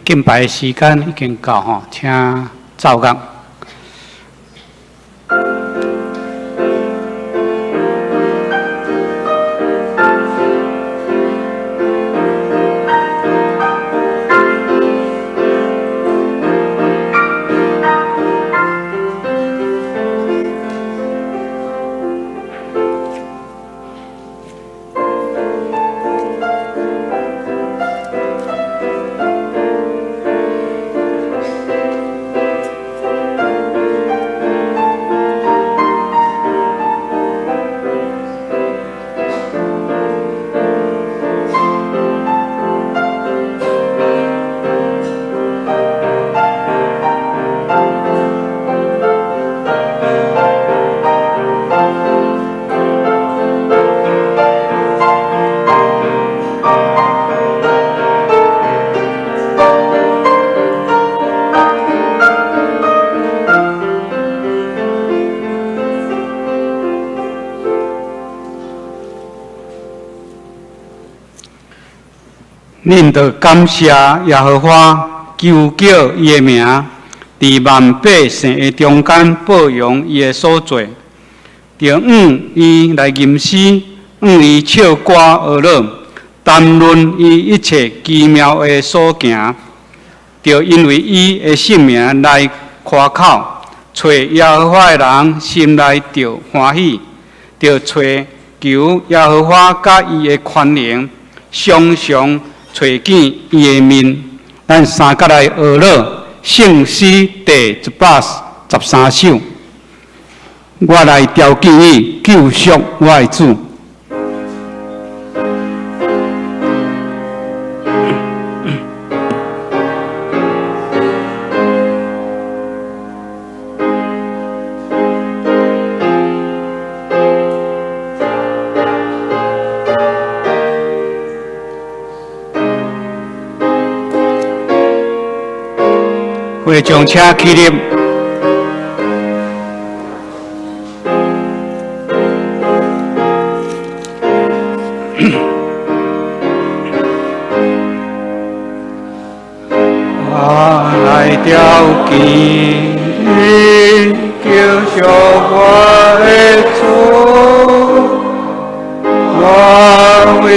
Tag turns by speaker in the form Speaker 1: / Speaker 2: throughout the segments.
Speaker 1: 敬拜的時間已經到吼，請奏樂。恁著感謝耶和華，求叫伊的名，佇萬百姓的中間報揚伊的所做，著向伊來吟詩，向伊唱歌學樂，談論伊一切奇妙的所行，著因為伊的聖名來誇口，揣耶和華的人心內著歡喜，著揣求耶和華佮伊的權能，常常揣見伊的面。咱三角來學樂聖詩第113首。我來朝見伊，救贖我的主。會眾請起立。我來朝見你，救贖我的主，我為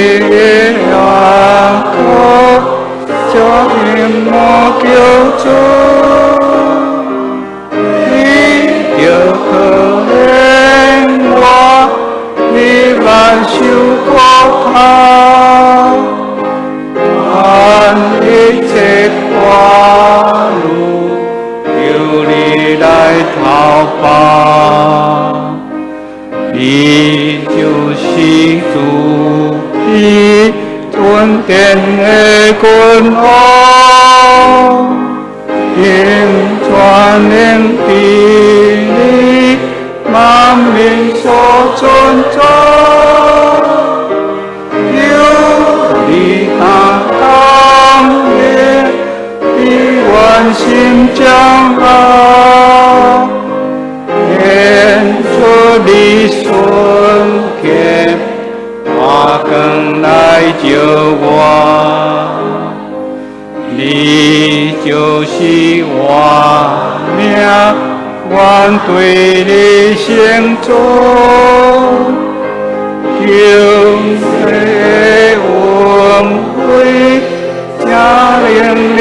Speaker 1: 雅各將我救主，你著可憐我，你萬受苦頭，願一切苦惱，求你來投報，你就是主，你恩典的君王，用全能治理萬民所尊重，求你擔當的，你萬心將愛，顯出你順虔，發光來照我，你就是我命，願對你成主，求你恩惠，請令你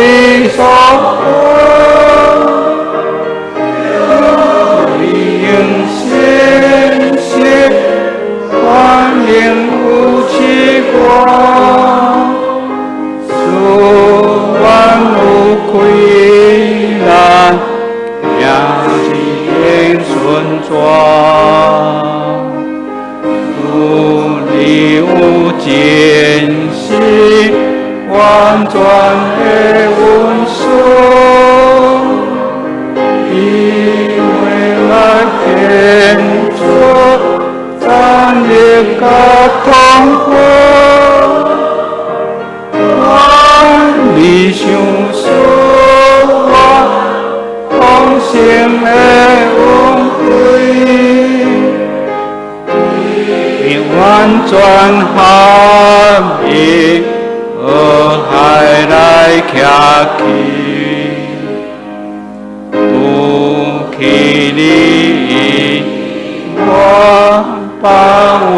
Speaker 1: 所福，你用信實歡迎扶持我，使萬有困難也是天順轉。如你有真實完全的恩賜，伊會來顯出讚譽佮痛苦，願你賞賜我豐盛的恩惠，你完全合一，河海來徛起，除去你以外，別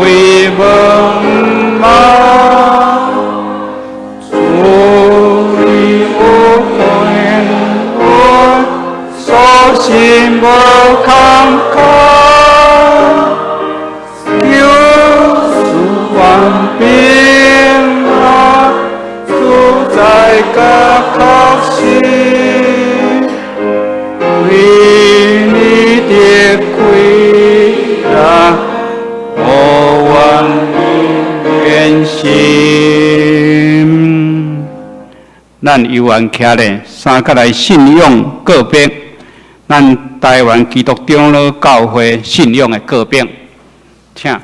Speaker 1: 位無望。主你有權阮所信無坎坷，求主萬平安，主在佮確實，為你的歸來，予阮安心。咱猶原徛咧，三角來信仰告白，咱台灣基督長老教會信仰的告白，請。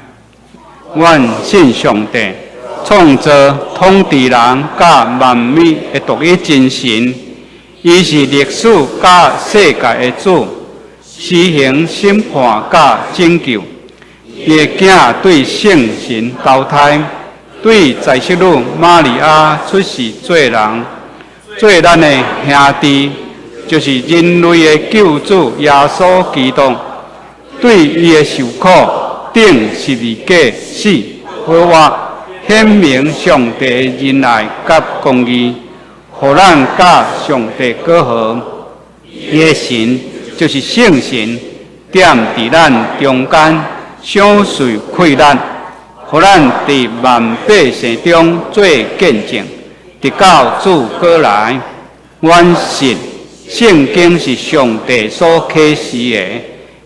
Speaker 1: 阮信上帝，創造統治人佮萬物的獨一真神，伊是歷史佮世界的主，施行審判佮拯救。伊的囝對聖神投胎，對在聖女瑪利亞出世做人，做咱的兄弟，就是人類的救主耶穌基督。對伊的受苦，釘十字架死復活，顯明上帝的仁愛佮公義，予咱佮上帝和好。伊的神就是聖神，踮佇咱中間，賞賜氣力，予咱佇萬百姓中做見證，直到主閣來。阮信聖經是上帝所啟示的，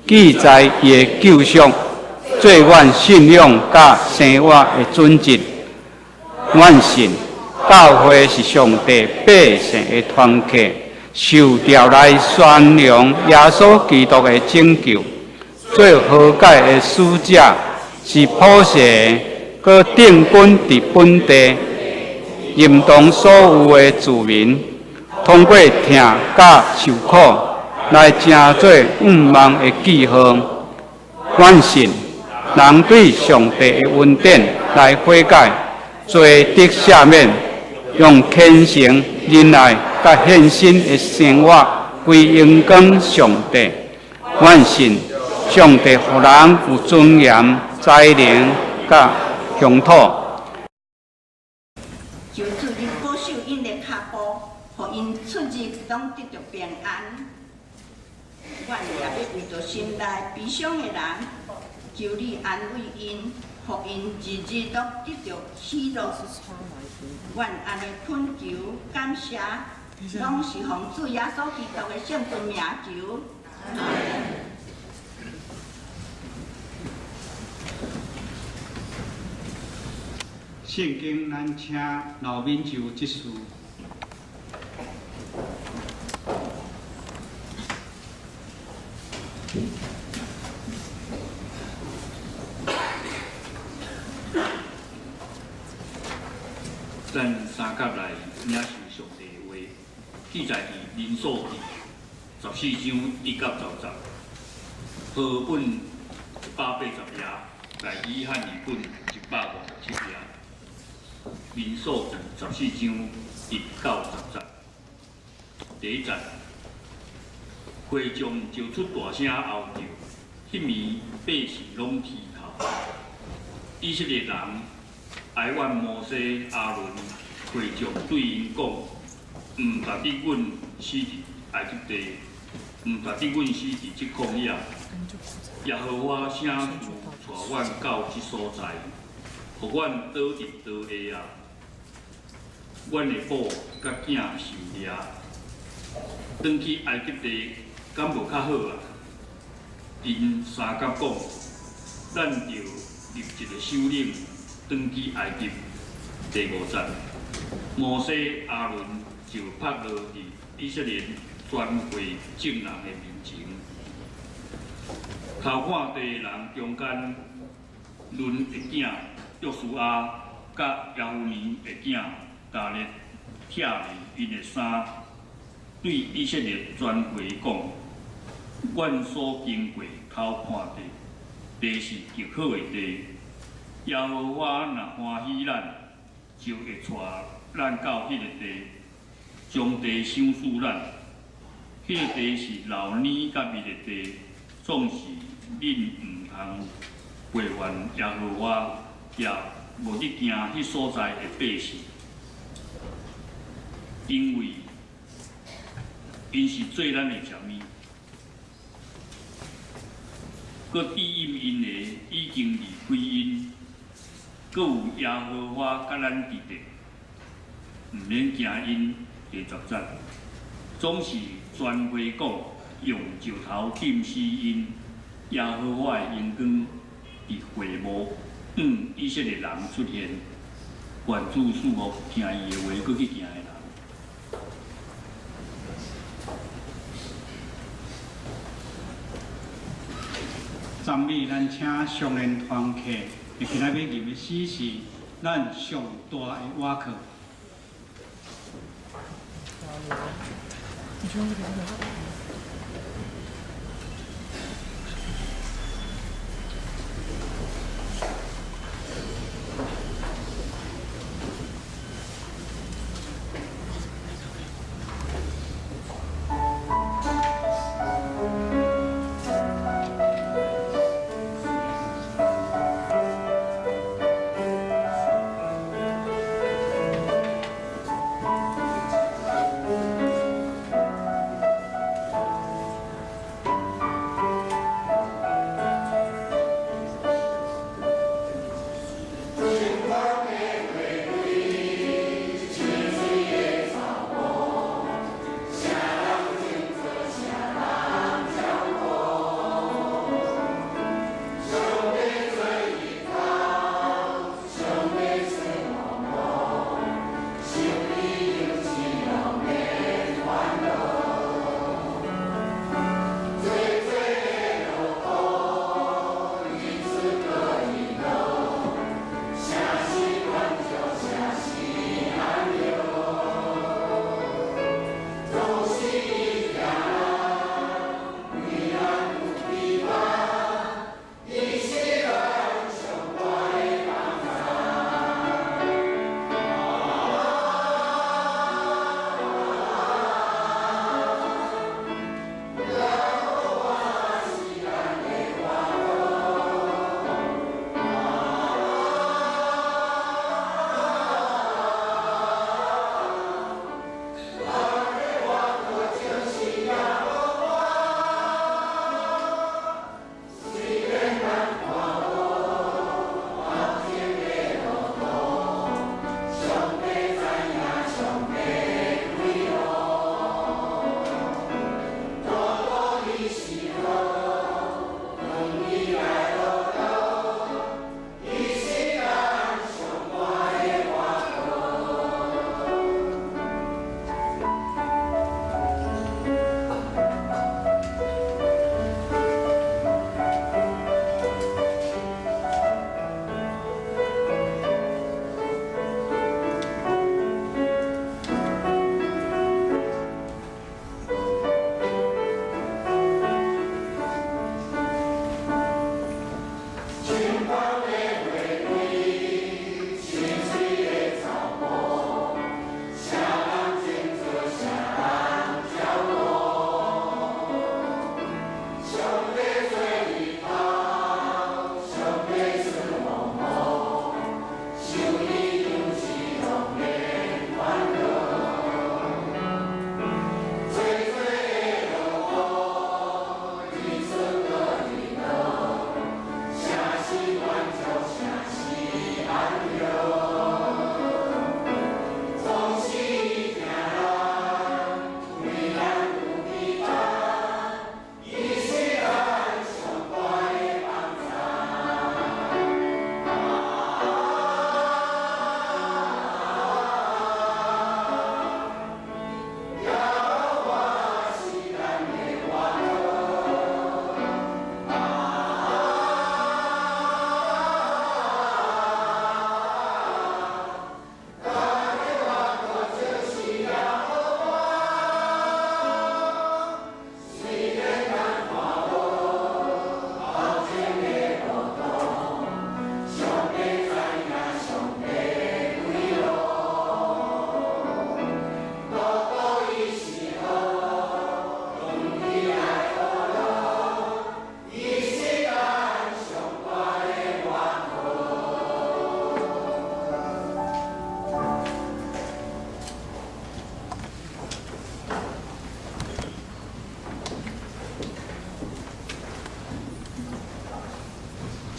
Speaker 1: 記載伊的救贖，做阮信仰佮生活的準則。阮信教會是上帝百姓的團體，受召來宣揚耶穌基督的拯救，做和解的使者，是普世的，閣定根佇本地，認同所有的子民，通過疼佮受苦來成做向望的記號。阮信人對上帝的恩典來悔改，罪得赦免，用虔誠、仁愛佮獻身的生活歸榮光上帝。阮信上帝予人有尊嚴、才能佮鄉土。
Speaker 2: 求主你保守𪜶的跤步，予𪜶出入攏得著平安。阮也欲為著心內悲傷的人，求你安慰𪜶，予𪜶日日攏得著喜樂。阮按呢懇求感謝，攏是奉主耶穌基督的聖尊名求。
Speaker 1: 聖經，咱請劉敏洲執事。
Speaker 3: 咱三甲來領受上帝的話，記載佇民數記14章1到10節，和合本180頁，賴語漢語本157頁。民數記14章1到10節，第一節，會眾就出大聲哀叫，彼暝百姓攏啼哭。以色列人哀怨摩西、亞倫，會眾對𪜶講：毋值得阮死佇埃及地，毋值得阮死佇這曠野。耶和華啥事帶阮到這所在，予阮倒佇刀下啊！阮的某佮囝受掠，轉去埃及地，敢無較好啊？𪜶相佮講，咱著立一个首領，轉去埃及。第五節，摩西、亞倫就拍落佇以色列全會眾人的面前，偷看地的人中間，嫩的囝約書亞佮耶孚尼的囝迦勒拆離𪜶的衫，對以色列全會講：阮所經過偷看的地是極好的地。耶和華若歡喜咱，就會帶咱到彼个地，將地賞賜咱。彼個地是流奶佮蜜的地，總是恁毋通背叛耶和華，也無去驚彼所在的百姓，因為𪜶是做咱的食物。閣致陰𪜶的已經離開𪜶，閣有耶和華佮咱佇咧，毋免驚𪜶。第十節，總是全會講用石頭掟死𪜶，耶和華的榮光佇會幕向以色列人出現，願主賜福聽伊的話，閣去行的人。
Speaker 1: 讚美咱請上聯團客，今仔日要吟的詩是咱上大的倚靠。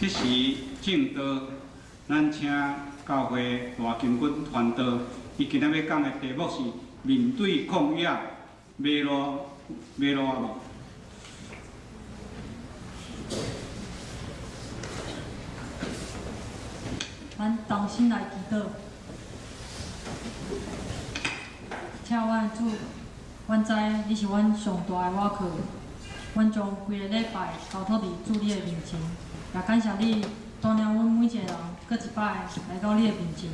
Speaker 1: 這時證道，咱請教會大金軍傳道，伊今仔欲講的題目是面對曠野迷路迷路啊無？
Speaker 4: 咱同心來祈禱，請阮的主，阮知你是阮上大的倚靠，阮將規個禮拜交託佇主你的面前，也感謝你帶領阮每一個人閣一擺來到你的面前。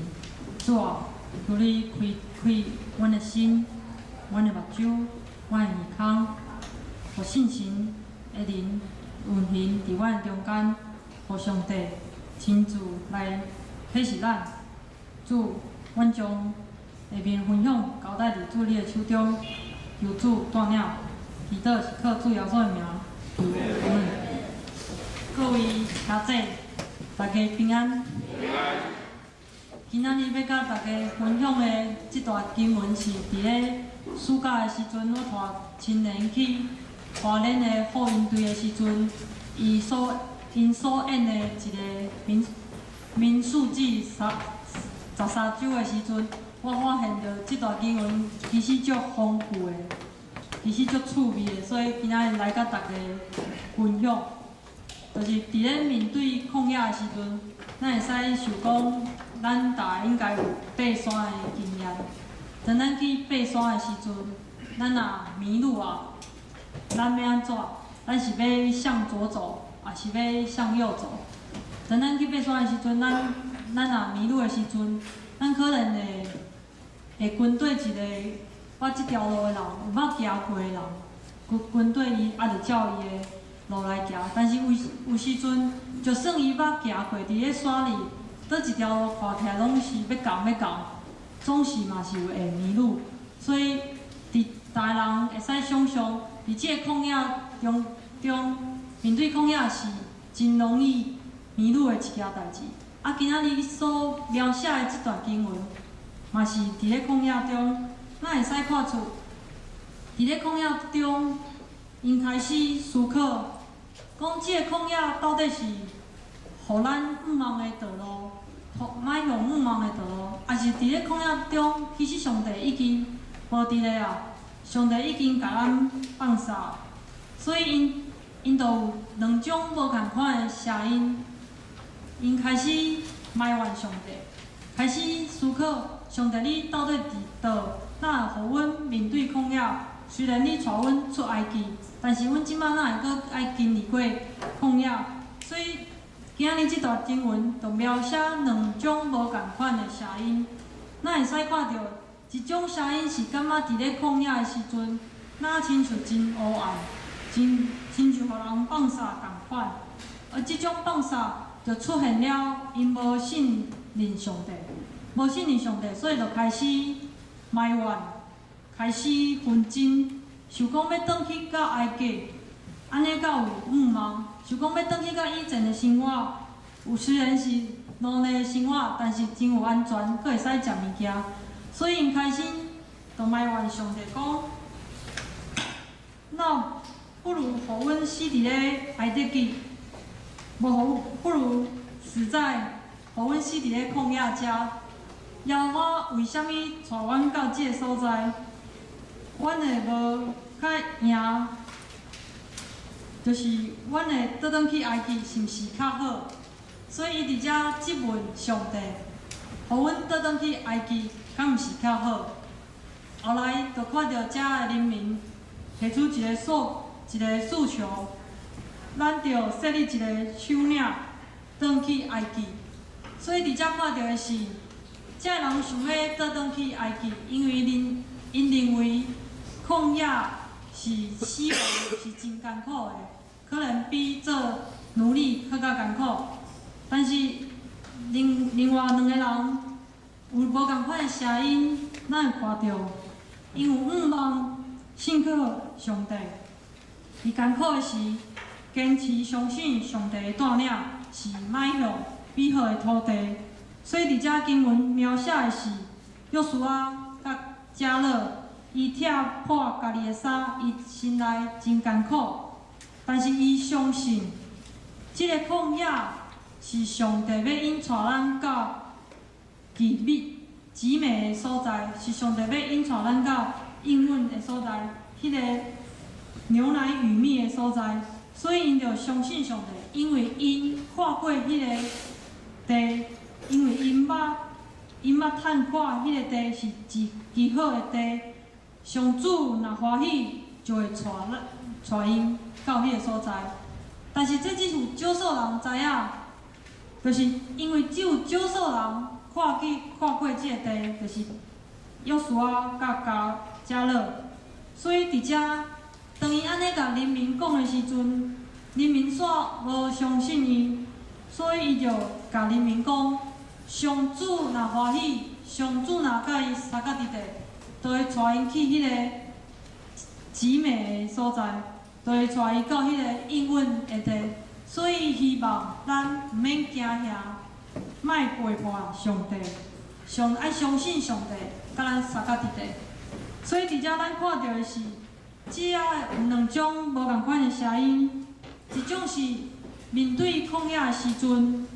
Speaker 4: 主啊，求你開開阮的心、阮的目睭、阮的耳孔，予聖神的靈運行佇阮的中間，予上帝親自來啟示咱。主，阮將下面分享交代佇主你的手中，求主帶領，祈禱是靠主耶穌的名，求阿們。各位兄弟，大家平安。今仔日欲佮大家分享的這段經文是佇咧暑假的時陣，我帶青年去花蓮的護鷹隊的時陣，伊所𪜶所演的一個民民數記三十三章的時陣，我發現著這段經文其實足豐富的，其實足趣味的，所以今仔日來佮大家分享。就是佇咧面對曠野的時陣，咱會使想講，咱逐家應該有爬山的經驗。當咱去爬山的時陣，咱若迷路啊，咱欲按怎？咱是欲向左走，抑是欲向右走？當咱去爬山的時陣，咱咱若迷路的時陣，咱可能會會跟綴一個捌這條路的人，有捌行過的人，跟跟綴伊，啊，就照伊的路來行。但是有有時陣，就算伊捌行過，佇咧山裡，佗一條路看起來攏是欲仝欲仝，總是嘛是有會迷路。所以，佇逐个人會使想像，佇這个曠野中中，面對曠野是真容易迷路的一件代誌。啊，今仔日所描寫的這段經文，嘛是佇咧曠野中，咱會使看出，佇咧曠野中，𪜶開始思考，講這个曠野到底是予咱向望的道路，邁向向望的道路，抑是佇咧曠野中，其實上帝已經無佇咧啊，上帝已經共咱放捨，所以𪜶𪜶就有兩種無仝款的聲音，𪜶開始埋怨上帝，開始思考上帝你到底佇佗，哪會予阮面對曠野？雖然你帶阮出埃及，但是阮這擺哪會閣愛經歷過曠野？所以今仔日這段經文就描寫兩種無仝款的聲音，咱會使看著一種聲音是感覺佇咧曠野的時陣，若親像真黑暗，真親像予人放捨仝款，而這種放捨就出現了𪜶無信任上帝，無信任上帝，所以就開始埋怨，開始紛爭，想講欲轉去到埃及，按呢較有向望，想講欲轉去到以前的生活，有雖然是奴隸的生活，但是真有安全，閣會使食物件，所以𪜶開始就埋怨上帝講，那不如予阮死佇咧埃及，無予不如死在，予阮死佇咧曠野遮。耶和華為啥物帶阮到這个所在？阮會無較贏，就是阮會倒轉去埃及，是毋是較好？所以伊佇遮質問上帝，予阮倒轉去埃及，敢毋是較好？後來就看著遮的人民提出一個訴一個訴求，咱著設立一個首領，轉去埃及。所以佇遮看著的是，遮的人想欲倒轉去埃及，因為𪜶𪜶認為曠野是死亡，是真艱苦的，可能比做奴隸閣較艱苦。但是另另外兩個人有無仝款的聲音，咱會看著，𪜶有向望信靠上帝，佇艱苦的時，堅持相信上帝的帶領是邁向美好的土地。所以佇遮經文描寫的是，約書亞佮迦勒，伊拆破家己的衫，伊心內真艱苦，但是伊相信，這个曠野是上帝欲引帶咱到奇美極美的所在，是上帝欲引帶咱到應允的所在，彼個牛奶與蜜的所在。所以𪜶就相信上帝，因為𪜶看過彼個地，因為𪜶捌探看彼個地是一極好的地，上主若歡喜，就會帶𪜶到彼個所在。但是這只有少數人知影，就是因為只有少數人看過這個地，就是約書亞佮迦勒。所以佇遮，當伊按呢共人民講的時陣，人民煞無相信伊，所以伊就共人民講：上主若歡喜，上主若佮伊相佮佇地，就會帶𪜶去彼個極美的所在，就會帶伊到彼個應允的地。所以希望咱毋免驚嚇，莫背叛上帝，上愛相信上帝，佮咱相佮佇地。所以佇遮咱看著的是，這有兩種無仝款的聲音，一種是面對曠野的時陣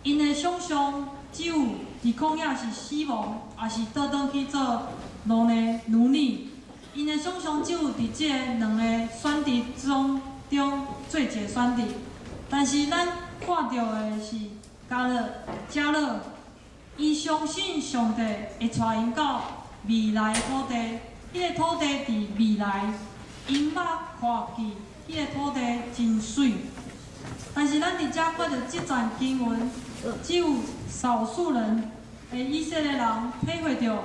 Speaker 4: ，𪜶的想象只有佇曠野是死亡，抑是倒轉去做奴隸。𪜶的想象只有佇這兩个選擇中做一個選擇。但是咱看著的是迦勒，伊相信上帝會帶𪜶到未來的土地，彼個土地佇未來，𪜶捌看見彼個土地真媠。但是咱佇遮看著這段經文，只有少數人的以色列人體會著，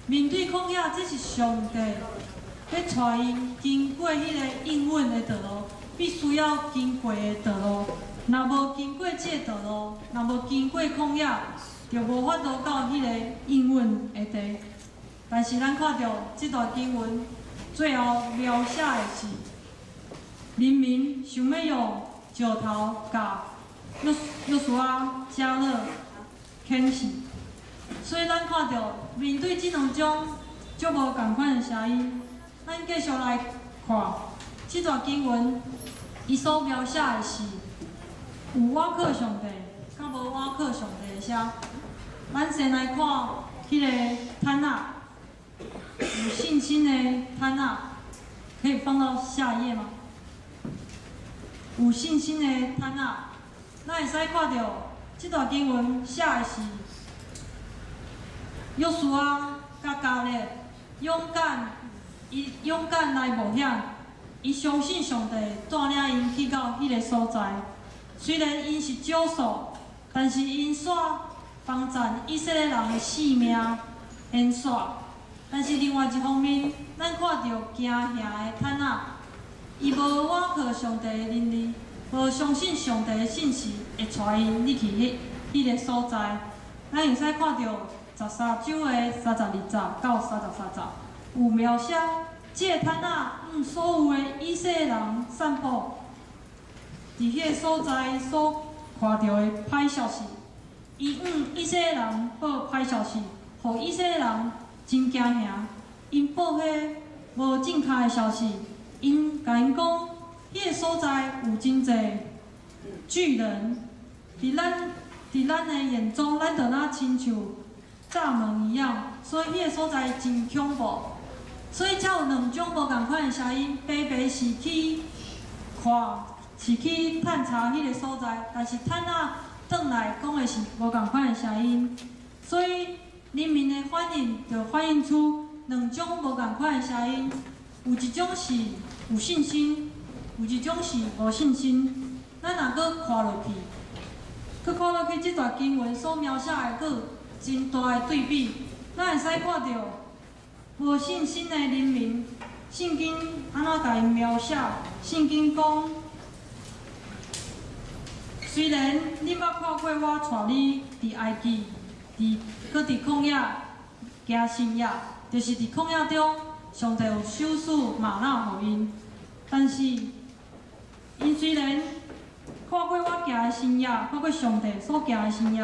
Speaker 4: 面對曠野，這是上帝欲帶𪜶經過彼个應允的道路，必須要經過的道路。若無經過這個道路，若無經過曠野，就無法度到彼個應允的地。但是咱看著這段經文最後描寫的是，人民想欲用石頭共約書亞、迦勒牽死。所以咱看著面對這兩種足無仝款的聲音，咱繼續來看這段經文，伊所描寫的是有倚靠上帝，佮無倚靠上帝的聲。咱先來看彼个癱仔，有信心的癱仔，可以放到下一頁嗎？有信心的癱仔，咱會使看著這段經文寫的是約書亞佮迦勒勇敢，伊勇敢來冒險，伊相信上帝帶領𪜶去到彼个所在。雖然𪜶是少數，但是𪜶煞幫贊以色列人的性命延續。但是另外一方面，咱看著驚嚇的癱仔，伊無倚靠上帝的能力，無相信上帝的信實會帶𪜶入去彼个所在。咱會使看著13章的32節到33節，有描寫這个癱仔向所有的以色列人散布，佇彼个所在所看著的歹消息。伊向以色列人報歹消息，予以色列人真驚嚇。𪜶報彼無正確的消息，𪜶共𪜶講，彼个所在有真濟巨人，佇咱的眼中，咱就若親像閘門一樣，所以彼个所在真恐怖。所以才有兩種無仝款的聲音，白白是去看，是去探查彼个所在，但是癱仔轉來講的是無仝款的聲音，所以人民的反應就反映出兩種無仝款的聲音，有一種是有信心，有一種是無信心。咱若閣看落去，閣看落去這段經文所描寫的，閣有真大的對比。咱會使看著無信心的人民，聖經按怎共𪜶描寫？聖經講，雖然你捌看過我帶你佇埃及，閣佇曠野行神跡，就是佇曠野中，上帝有賞賜嗎哪予𪜶，但是𪜶雖然看過我行的神跡，看過上帝所行的神跡，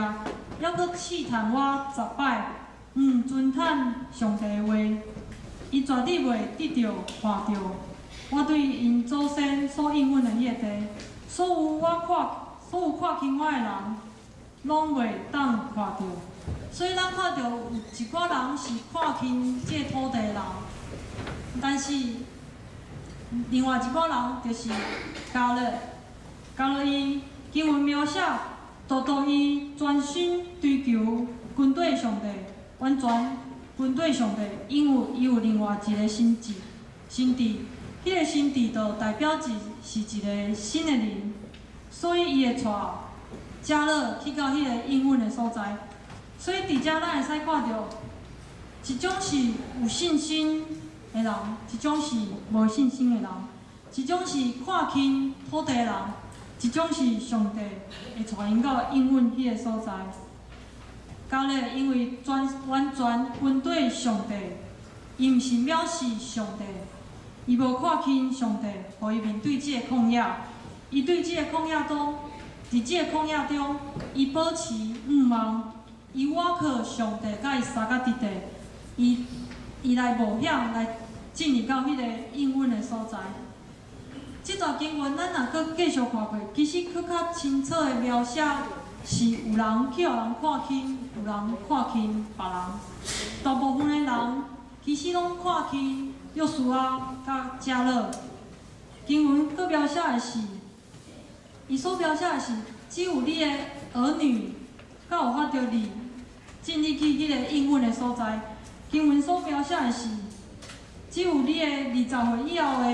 Speaker 4: 猶閣試探我十擺，毋遵探上帝的話，𪜶絕對袂得著看著我對𪜶祖先所應允的彼个地。所有我看，所有看輕我的人，攏袂當看著。所以咱看著有一寡人是看輕這个土地的人，但是另外一寡人就是迦勒，迦勒伊經文描寫，獨獨伊專心追求軍隊上帝，完全軍隊上帝，因為伊有另外一个心志，心志，彼個心志就代表一是一个新的人，所以伊會帶迦勒去到彼个應允的所在。所以佇遮咱會使看著，一種是有信心的人，一種是無信心的人；一種是看輕土地的人，一種是上帝會帶𪜶到應允彼個所在。迦勒因為全完全跟綴上帝，伊毋是藐視上帝，伊無看輕上帝，予伊面對這个曠野。伊對這个曠野中，佇這个曠野中，伊保持向望，伊倚靠上帝，佮伊相佮佇地，伊來冒險來進入到彼個應允的所在。這段經文咱若閣繼續看過，其實閣較清楚的描寫是有人去予人看輕，有人看輕別人。大部分的人其實攏看輕約書亞佮迦勒。經文閣描寫的是，伊所描寫的是，只有你的兒女才有法度入進入去彼個應允的所在。經文所描寫的是，只有你的20歲以後的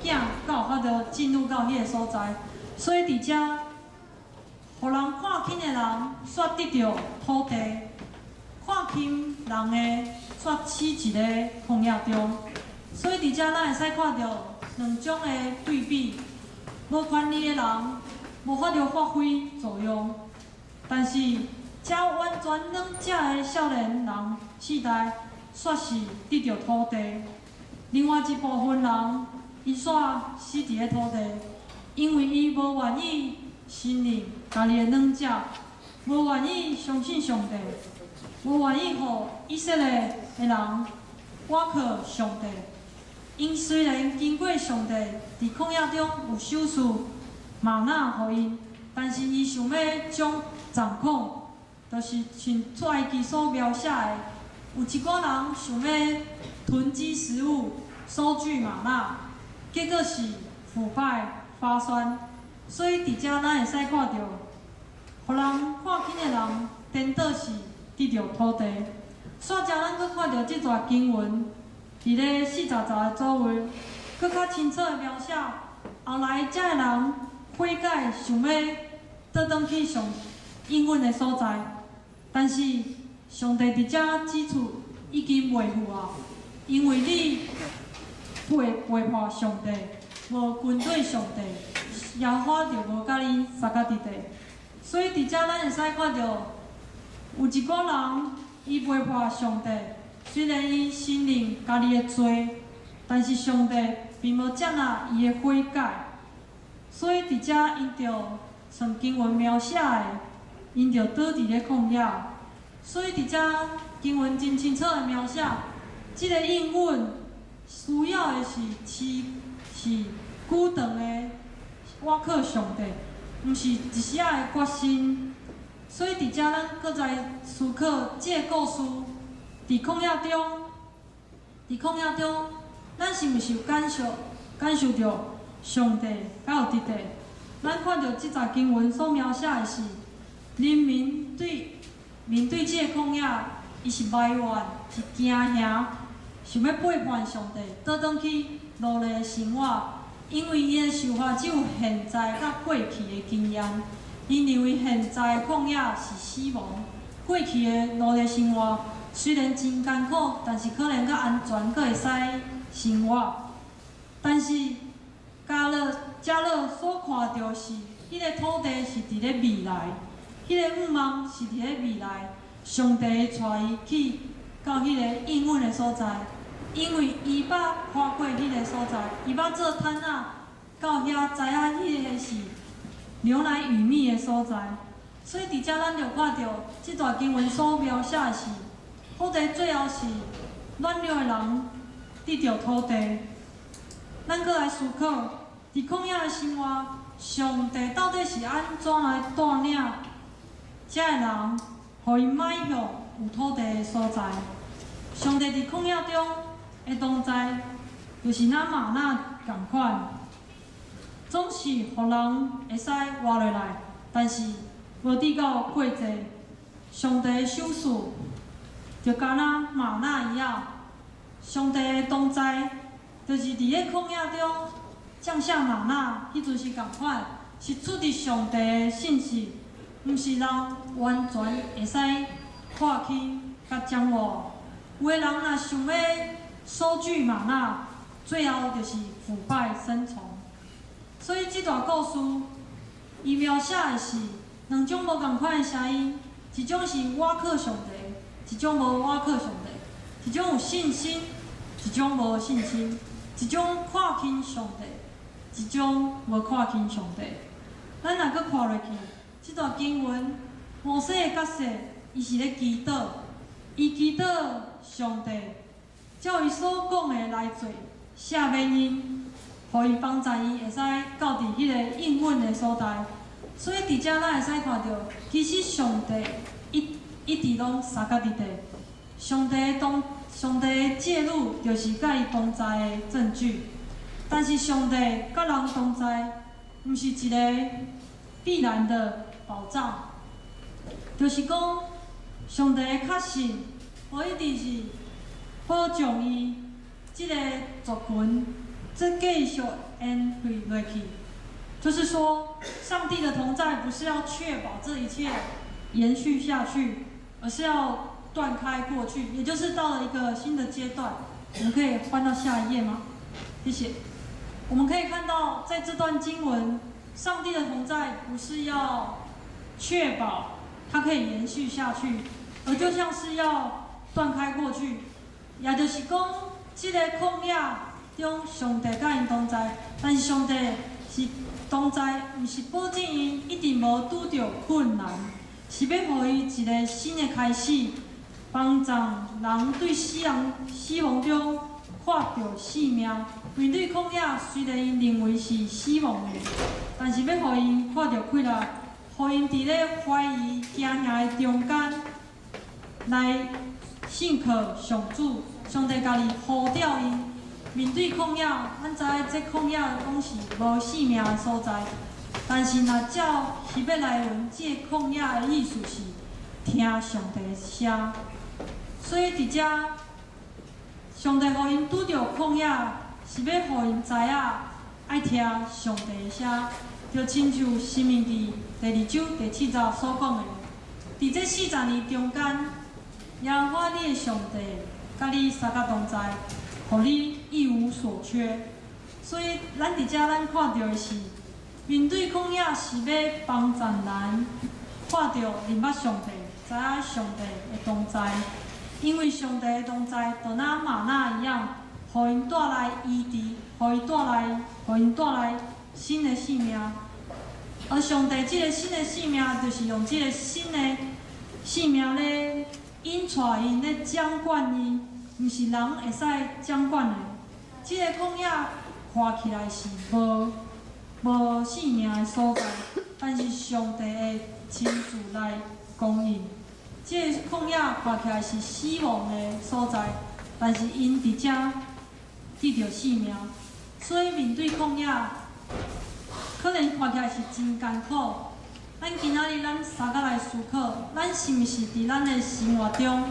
Speaker 4: 囝才有法度進入到彼個所在。所以佇遮，予人看輕的人，煞得著土地；看輕人的，煞死佇咧曠野中。所以佇遮咱會使看著兩種的對比，無權力的人無法度發揮作用，但是遮完全軟弱的少年人世代，煞是得著土地。另外一部分人，伊煞死佇咧土地，因為伊無願意承認家己的軟弱，無願意相信上帝，無願意予以色列的人倚靠上帝。𪜶雖然經過上帝佇曠野中有賞賜嗎哪予𪜶，但是伊想欲將掌控，就是像出埃及所描寫的，有一寡人想欲囤積食物、收據嗎哪，結果是腐敗發酸。所以佇遮咱會使看著，予人看輕的人，顛倒是得著土地。煞遮咱閣看著這段經文，佇咧40節左右，閣較清楚的描寫，後來遮的人悔改，想欲倒轉去上應允的所在，但是上帝佇遮指出已經袂赴啊，因為你背叛上帝，無跟綴上帝，耶和華就無佮你相佮佇地。所以佇遮咱會使看著，有一寡人伊背叛上帝，雖然伊承認家己的罪，但是上帝並無接納伊的悔改。所以佇遮𪜶就像經文描寫的，𪜶就倒佇咧曠野。所以佇遮經文真清楚的描寫，這个應允需要的是持是久長的倚靠上帝，毋是一時仔的決心。所以佇遮咱閣再思考這个故事，佇曠野中，咱是毋是有感受著上帝敢有佇地？咱看著這節經文所描寫的是，人民對面對這个曠野，伊是埋怨，是驚嚇，想欲背叛上帝，倒轉去奴隸的生活，因為𪜶的想法只有現在佮過去的經驗，𪜶認為現在的曠野是死亡，過去的奴隸生活雖然真艱苦，但是可能較安全，閣會使生活。但是迦勒所看著是，彼个土地是佇咧未來，彼个向望是佇咧未來，上帝會帶伊去到彼个應允的所在，因為伊捌看過彼个所在，伊捌做探仔到遐，知影彼个是牛奶與蜜的所在。所以佇遮咱就看著這段經文所描寫的是，土地最後是軟弱的人得著土地。咱閣來思考，佇曠野的生活，上帝到底是按怎來帶領遮的人，予𪜶邁向有土地的所在？上帝佇曠野中的同在，就是若嗎哪仝款，總是予人會使活落來，但是無得到過濟。上帝的賞賜就敢若嗎哪一樣，上帝的同在，就是佇咧曠野中降下嗎哪，彼陣是仝款，是出佇上帝的信實，毋是人完全會使看輕佮掌握。有的人若想欲收聚嗎哪，最後就是腐敗生蟲。所以這段故事，伊描寫的是兩種無仝款的聲音，一種是倚靠上帝，一種無倚靠上帝；一種有信心，一種無信心；一種看輕上帝，一種無看輕上帝。咱若閣看落去，這段經文，摩西的角色，伊是咧祈禱，伊祈禱上帝照伊所講的來做，赦免𪜶，予𪜶幫助伊會使到佇彼个應允的所在。所以佇遮咱會使看著，其實上帝一一直攏相佮佇底。上帝的介入，就是佮伊同在的證據。但是上帝佮人同在，毋是一個必然的保障。就是講，上帝的確信，無一定是保障伊這个族群，這繼續延續落去。就是說，上帝的同在不是要確保這一切延續下去，而是要斷開過去，也就是到了一個新的階段。我們可以翻到下一頁嗎？謝謝。我們可以看到，在這段經文，上帝的同在不是要確保它可以延續下去，而就像是要斷開過去，也就是講，這個曠野中，上帝佮𪜶同在，但是上帝是同在，毋是保證𪜶一定無拄著困難，是欲予伊一个新的開始，幫助人對死亡中看著性命。面對曠野，雖然𪜶認為是死亡的，但是欲予𪜶看著氣力，予𪜶佇咧懷疑驚嚇的中間來信靠上主，上帝家己呼召𪜶。面對曠野，咱知影這曠野攏是無生命的所在，但是若照希伯來文，這個曠野的意思是聽上帝的聲。所以佇遮，上帝予𪜶拄著曠野，是欲予𪜶知影愛聽上帝的聲，就親像申命記第二章第七節所講的，佇這四十年中間，耶和華你的上帝佮你相佮同在，予你一無所缺。所以，咱佇遮咱看著的是，面對曠野是欲幫助咱看著認捌上帝，知影上帝的同在。因為上帝的同在，就若嗎哪一樣，予𪜶帶來醫治，予𪜶帶來新的生命。而上帝這个新的生命，就是用這个新的生命咧引帶𪜶，咧掌管𪜶，毋是人會使掌管的。這个曠野看起來是無生命的所在，但是上帝會親自來供應。這个曠野看起來是死亡的所在，但是𪜶佇遮得著生命。所以面對曠野，可能看起來是真艱苦。咱今仔日咱相佮來思考，咱是毋是佇咱的生活中，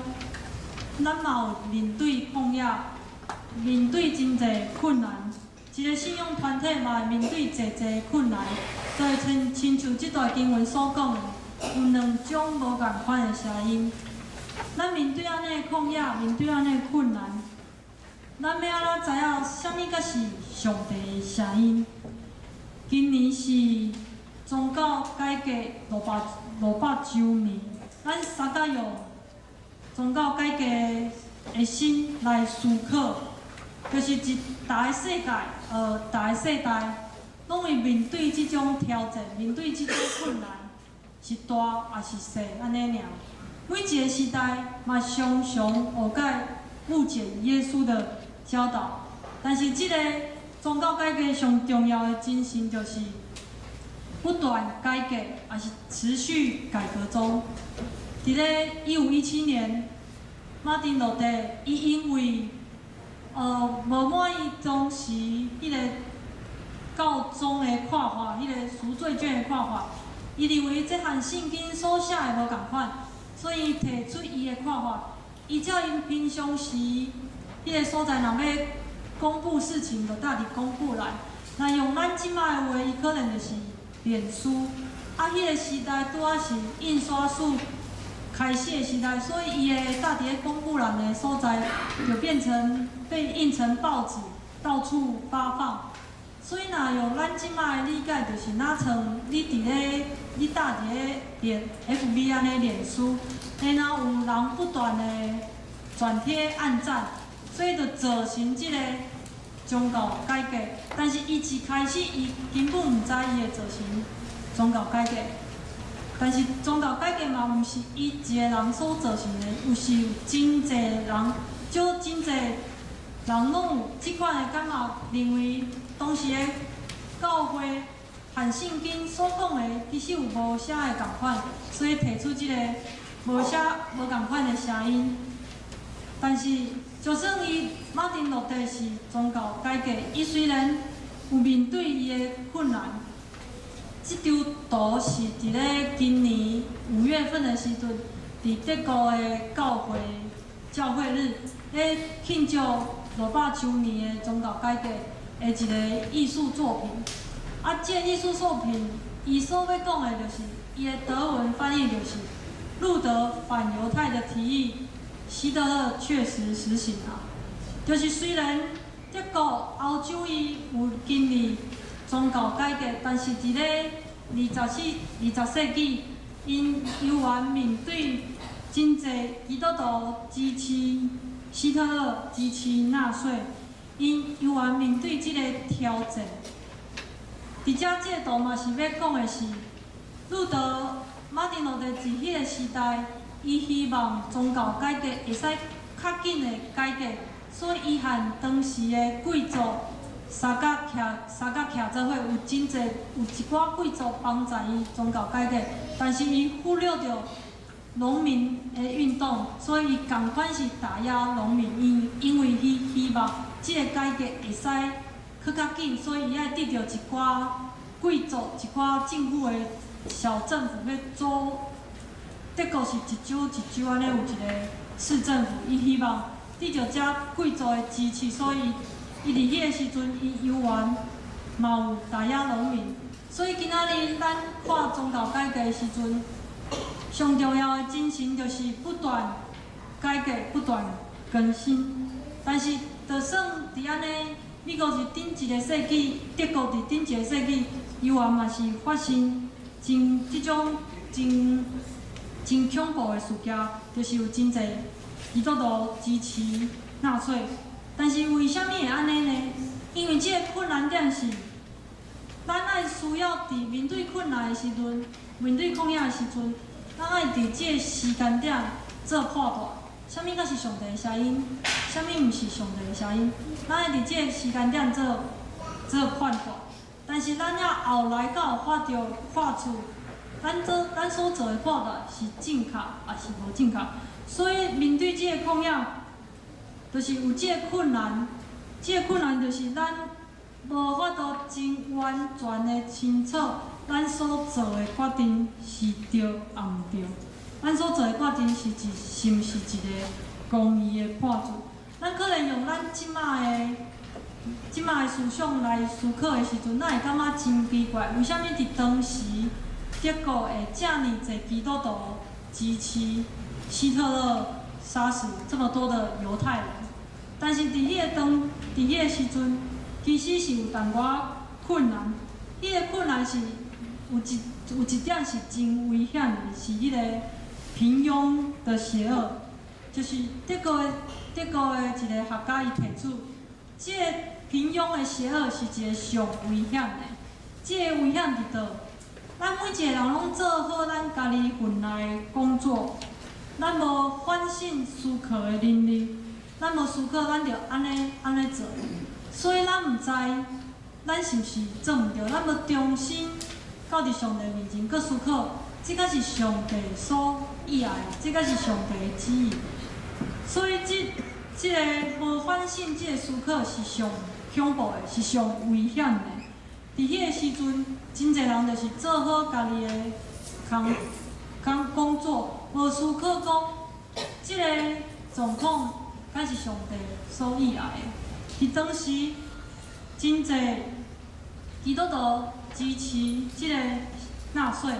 Speaker 4: 咱嘛有面對曠野，面對真濟困難。一个信仰團體嘛會面對濟濟困難，就會親像這段經文所講的，有兩種無仝款的聲音。咱面對按呢的曠野，面對按呢的困難，咱欲按怎知影啥物才是上帝的聲音？今年是宗教改革500週年，咱相佮用宗教改革的心來思考，就是一逐个世界，逐个世代，攏會面對這種挑戰，面對這種困難，是大抑是細按呢爾。每一个時代嘛，常常誤解、誤解耶穌的教導，但是這个宗教改革上重要的精神就是，不斷改革，也是持續改革中。佇咧1517年，馬丁路德伊因為無滿意當時彼個教宗的看法，彼個贖罪券的看法，伊認為這和聖經所寫的無仝款，所以提出伊的看法。依照𪜶平常時彼個所在，若欲公布事情，就搭佇公布欄。若用咱這擺的話，伊可能就是臉書。啊，彼個時代拄仔是印刷術開始的時代，所以伊會搭佇咧公布欄的所在，就變成被印成報紙，到處發放。所以，若用咱這擺的理解，就是若像你佇咧你搭佇咧臉 FB 按呢臉書，然後有人不斷的轉貼按讚，所以就造成這個宗教改革。但是，伊一開始，伊根本毋知伊會造成宗教改革。但是宗教改革嘛，毋是伊一個人所造成的，有是有真濟人，就真濟人攏有這款的感覺，認為當時的教會和聖經所講的其實有無啥的仝款，所以提出這個無啥無仝款的聲音。但是，就算伊馬丁路德是宗教改革，伊雖然有面對伊的困難。這張圖是佇咧今年5月份的時陣，佇德國的教會教會日，咧慶祝600週年的宗教改革的一個藝術作品。啊，這個藝術作品，伊所欲講的就是，伊的德文翻譯就是，路德反猶太的提議，希特勒確實實行啊。就是雖然德國歐洲伊有經歷宗教改革，但是佇咧20世紀，𪜶猶原面對真濟基督徒支持希特勒、支持納粹，𪜶猶原面對這個挑戰。佇遮這個圖嘛是欲講的是，路德馬丁路德佇彼個時代，伊希望宗教改革會使較緊的改革，所以伊和當時的貴族相佮徛相佮徛做伙，有真濟有一寡貴族幫助伊宗教改革，但是伊忽略著農民的運動，所以伊仝款是打壓農民，因為伊希望這個改革會使閣較緊，所以伊愛得著一寡貴族、一寡政府的小政府欲做。德國是一州一州按呢有一個市政府，伊希望得著遮貴族的支持，所以伊佇彼個時陣，伊猶原嘛有打壓農民。所以今仔日咱看宗教改革的時陣，上重要的精神就是不斷改革、不斷更新。但是，就算佇按呢，美國佇頂一個世紀，德國佇頂一個世紀，猶原嘛是發生真這種真真恐怖的事件，就是有真濟基督徒支持納粹。但是為啥物會按呢呢？因為這個困難點是，咱愛需要佇面對困難的時陣，面對曠野的時陣，咱愛佇這個時間點做判斷，啥物才是上帝的聲音，啥物毋是上帝的聲音。咱愛佇這個時間點做判斷。但是咱猶後來才有法度看出，咱所做的判斷是正確抑是無正確。所以面對這個曠野，就是有這個困難，這個困難就是咱無法度真完全的清楚，咱所做的決定是對抑毋對。咱所做的決定是毋是一個公義的判斷？咱可能用咱這擺的思想來思考的時陣，咱會感覺真奇怪，為啥物佇當時德國會遮爾濟基督徒支持希特勒殺死這麼多的猶太人？但是佇彼個當佇彼個時陣，其實是有淡薄仔困難。彼個困難是有一點是真危險的，是彼個平庸的邪惡，就是德國的一個學家伊提出，這個平庸的邪惡是一個上危險的。這個危險佇佗？咱每一個人攏做好咱家己份內的工作，咱無反省思考的能力，咱無思考，咱就按呢按呢做。所以咱毋知咱是毋是做毋對，咱無重新到佇上帝面前，閣思考，這敢是上帝所意愛的，這敢是上帝的旨意。所以這這个無反省，這个思考是上恐怖的，是上危險的。佇彼个時陣，真濟人就是做好家己的工工工作，無思考講，這个狀況敢是上帝所意愛的。佇當時，真濟基督徒支持這个納稅，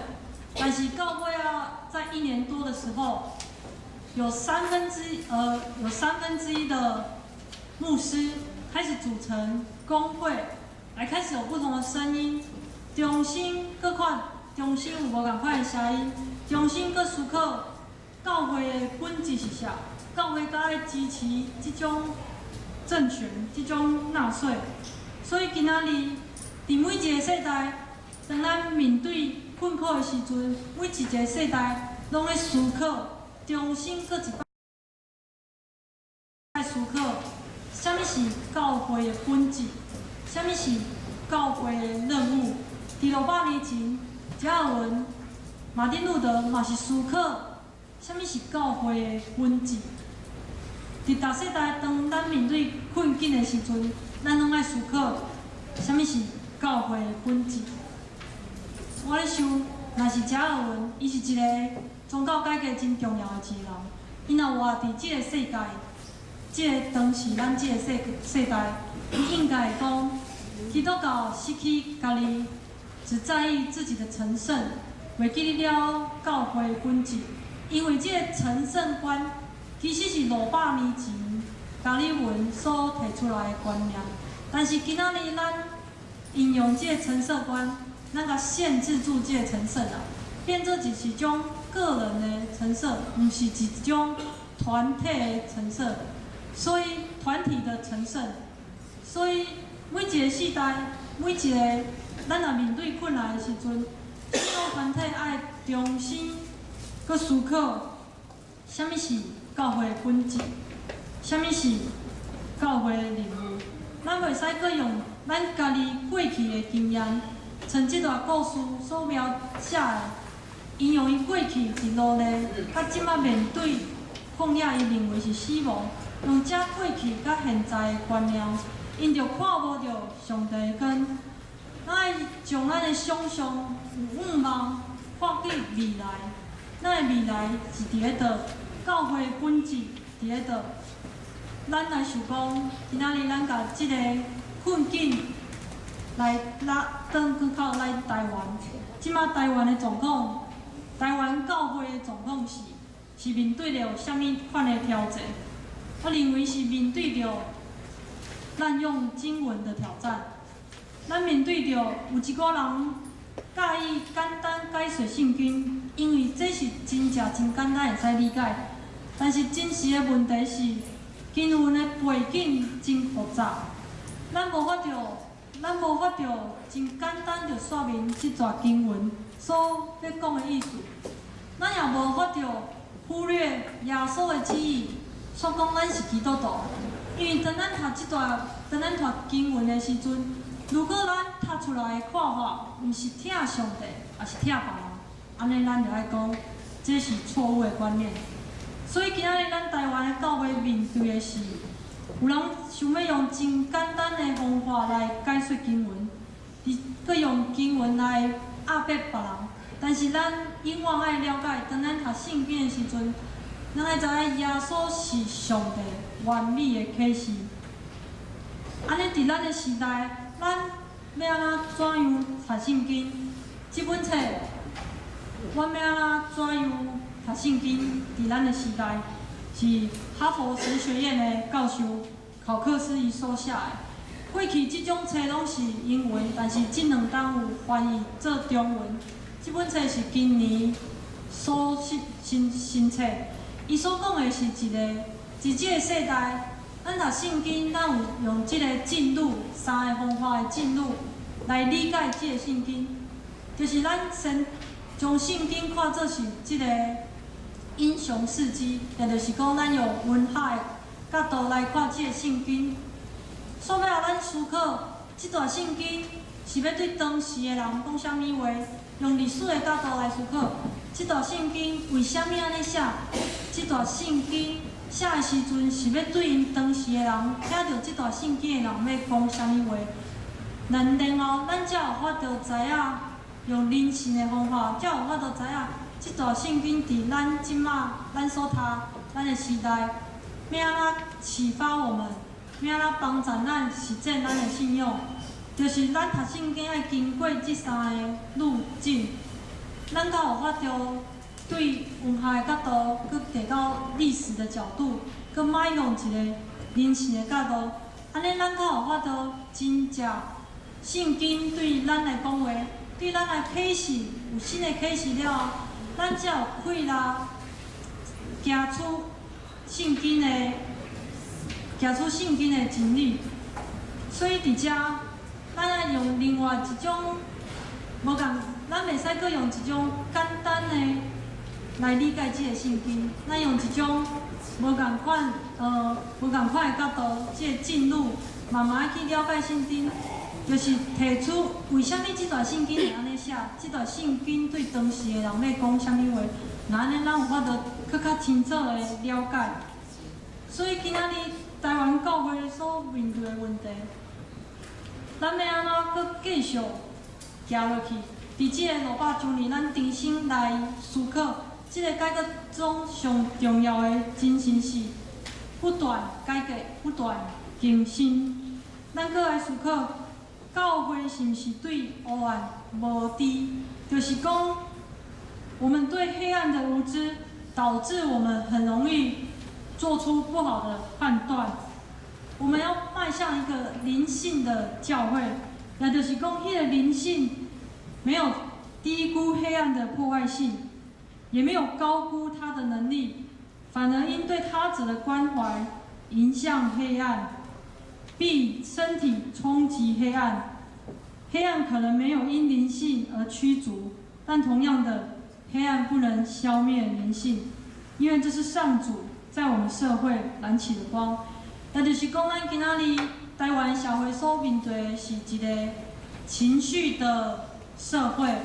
Speaker 4: 但是到尾仔，在一年多的時候，有三分之一的牧師開始組成工會，來開始有不同的聲音，重新閣看，重新有無仝款的聲音，重新閣思考教會的本質是啥？教會敢愛支持這種政權、這種納稅？所以今仔日，佇每一個世代，當咱面對困苦的時陣，每一個世代攏咧思考，重新閣一擺思考，啥物是教會的本質，啥物是教會的任務。佇600年前，加爾文、馬丁路德嘛是思考，啥物是教會的本質。佇逐世代，當咱面對困境的時陣，咱攏愛思考，啥物是教會的本質。我咧想，若是加爾文，伊是一个宗教改革真重要的一個人。伊若活佇這个世界，這个當時咱這个世代，伊應該會講，基督教失去家己，只在意自己的成聖，袂記得了教會的本質。因為這个成聖觀其實是600年前加爾文所提出來的觀念，但是今仔日咱應用這个成聖觀，咱共限制住這个成聖啊，變做只是一種個人的成聖，毋是一種團體的成聖。所以團體的成聖，所以每一個世代，每一個咱若面對困難的時陣，信仰團體愛重新閣思考，啥物是教會的本質，啥物是教會的任務。咱袂使閣用咱家己過去的經驗，像這段故事所描寫的，𪜶用伊過去佇奴隸，佮這馬面對曠野，伊認為是死亡，用這過去佮現在的觀念，𪜶就看無著上帝的光。咱愛將咱的想象有願望看去未來，咱的未來是佇咧佗？教會的本質佇咧佗？咱來想講，今仔日咱共這个困境來拉轉去到來台灣，這馬台灣的狀況，台灣教會的狀況是面對著啥物款的挑戰？我認為是面對著濫用經文的挑戰。咱面對著有一寡人佮意簡單解說聖經，因為這是真正真簡單會使理解。但是真實的問題是，經文的背景真複雜，咱無法度真簡單就說明這段經文所欲講的意思。咱也無法度忽略耶穌的旨意，煞講咱是基督徒。因為當咱讀這段，當咱讀經文的時陣，如果咱讀出來的看法毋是疼上帝，抑是疼別人，按呢咱就愛講，這是錯誤的觀念。所以今仔日咱台灣的教會面對的是，有人想欲用真簡單的方法來解說經文，閣用經文來壓迫別人。但是咱永遠愛了解，當咱讀聖經的時陣，咱愛知影耶穌是上帝完美的啟示。按呢，佇咱的時代，咱欲按怎樣讀聖經？這本冊，阮欲按怎樣讀聖經？佇咱的時代，是哈佛神學院的教授考克斯伊所寫的。過去這種冊攏是英文，但是這兩冬有翻譯做中文。這本冊是今年所新新新冊。伊所講的是一個佇這個世代，咱讀聖經，咱有用這個進路三个方法的進路來理解這個聖經，就是咱先將聖經看做是這個英雄事蹟，也就是講，咱用文學的角度來看這個聖經。煞尾仔，咱思考這段聖經是欲對當時的人講啥物話？用歷史的角度來思考，這段聖經為啥物按呢寫？這段聖經寫的時陣是欲對𪜶當時的人，聽著這段聖經的人欲講啥物話？咱然後咱才有法度知影，用靈性的方法，才有法度知影這段聖經佇咱這馬咱所讀咱的時代，欲按怎啟發我們，欲按怎幫助咱實踐咱的信仰。就是咱讀聖經愛經過這三个路徑，咱才有法度對文學的角度，閣提到歷史的角度，閣邁用一个靈性的角度，按呢咱才有法度真正聖經對咱來講話，對咱來啟示，有新的啟示了後，咱才有氣力行出聖經的，行出聖經的真理。所以佇遮，咱愛用另外一種無仝，咱袂使閣用一種簡單的來理解這个聖經，咱用一種無仝款，無仝款的角度，這个進入，慢慢去了解聖經，就是提出為啥物這段聖經會按呢寫，這段聖經對當時的人欲講啥物話，若按呢咱有法度閣較清楚的了解。所以今仔日台灣教會所面對的問題，咱欲按怎閣繼續行落去？佇這个500週年，咱重新來思考，這个改革中上重要的精神是不斷改革、不斷更新。咱閣來思考，教會是毋是對黑暗無知？就是講，我們對黑暗的無知，導致我們很容易做出不好的判斷。我們要邁向一個靈性的教會，也就是講，彼个靈性沒有低估黑暗的破壞性，也沒有高估他的能力，反而因對他者的關懷迎向黑暗，必身體衝擊黑暗。黑暗可能沒有因靈性而驅逐，但同樣的，黑暗不能消滅靈性，因為這是上主在我們社會燃起的光。也就是講，咱今仔日台灣社會所面對的是一個情緒的社會，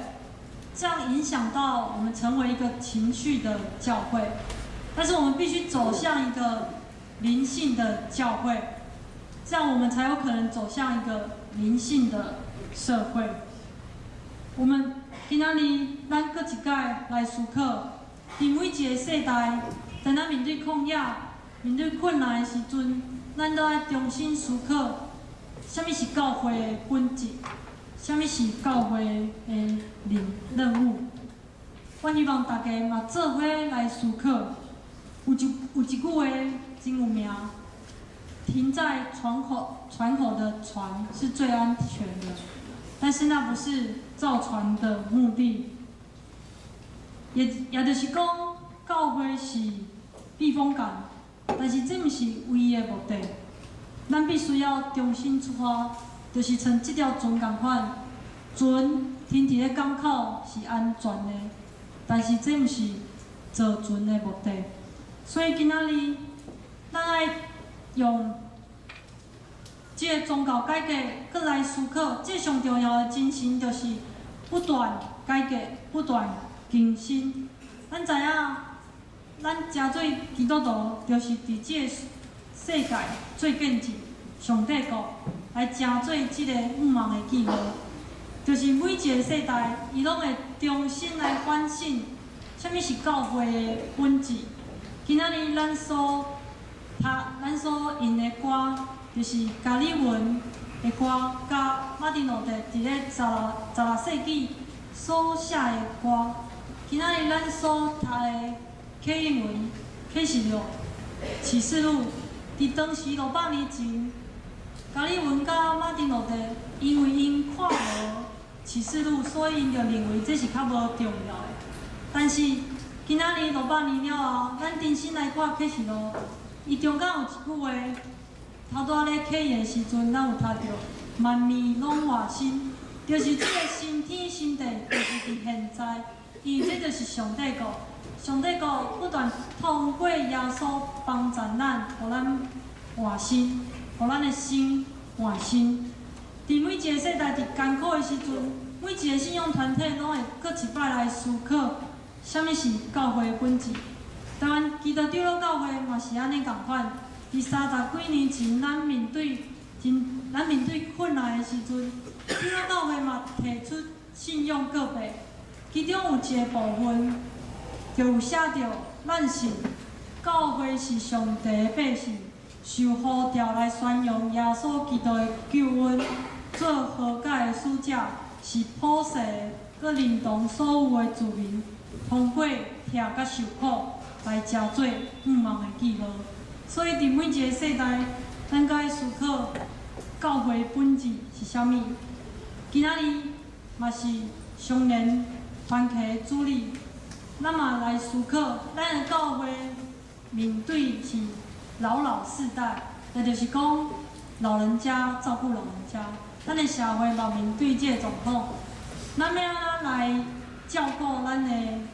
Speaker 4: 這樣影響到我們成為一個情緒的教會。但是我們必須走向一個靈性的教會，這樣我們才有可能走向一個靈性的社會。我們今仔日咱閣一擺來思考，佇每一個世代，當咱面對曠野、面對困難的時陣，咱都愛重新思考，啥物是教會的本質，啥物是教會的任務。我希望大家嘛做伙來思考。有一句話真有名，停在船口的船是最安全的，但是那不是造船的目的。也就是講，教會是避風港，但是這毋是唯一的目的。咱必須要重新出發，就是像這條船仝款，船停佇咧港口是安全的，但是這毋是造船的目的。所以今仔日，咱愛用這個宗教改革，閣來思考，這上重要的精神就是不斷改革、不斷更新。咱知影，咱誠濟基督徒，就是佇這個世界做見證，上帝國來成做這个向望的記號。就是每一个世代，伊攏會重新來反省，啥物是教會的本質。今仔日咱所讀、咱所用的歌，就是加爾文的歌，佮馬丁路德佇咧16世紀所寫的歌。今仔日咱所讀的啟應文、啟示錄、啟示錄，佇當時500年前，加爾文佮馬丁路德，因為𪜶看無啟示錄，所以𪜶就認為這是較無重要的。但是今仔日500年了後，咱重新來看啟示錄，伊中間有一句話，頭拄仔咧啟言的時陣，咱有讀著萬年攏換新，就是這个新天新地，就是佇現在，因為這就是上帝國，上帝國不斷通過耶穌幫助咱，予咱換新，予咱的心換新。佇每一个世代佇艱苦的時陣，每一個信仰團體攏會閣一擺來思考，啥物是教會的本質。台灣基督長老教會嘛是按呢仝款。佇三十幾年前，咱面對困難的時陣，長老教會嘛提出信仰告白，其中有一個部分就有寫著：咱信教會是上帝的百姓，受呼召來宣揚耶穌基督的救恩，做和解的使者，是普世閣認同所有的子民，通過疼佮受苦來成做向望的記號。所以，佇每一個世代，咱該思考教會本質是啥物。今仔日嘛是雙連團契主日，咱嘛來思考，咱的教會面對是老老世代，也就是講老人家照顧老人家。咱的社會嘛面對這個狀況，咱欲按怎來照顧咱的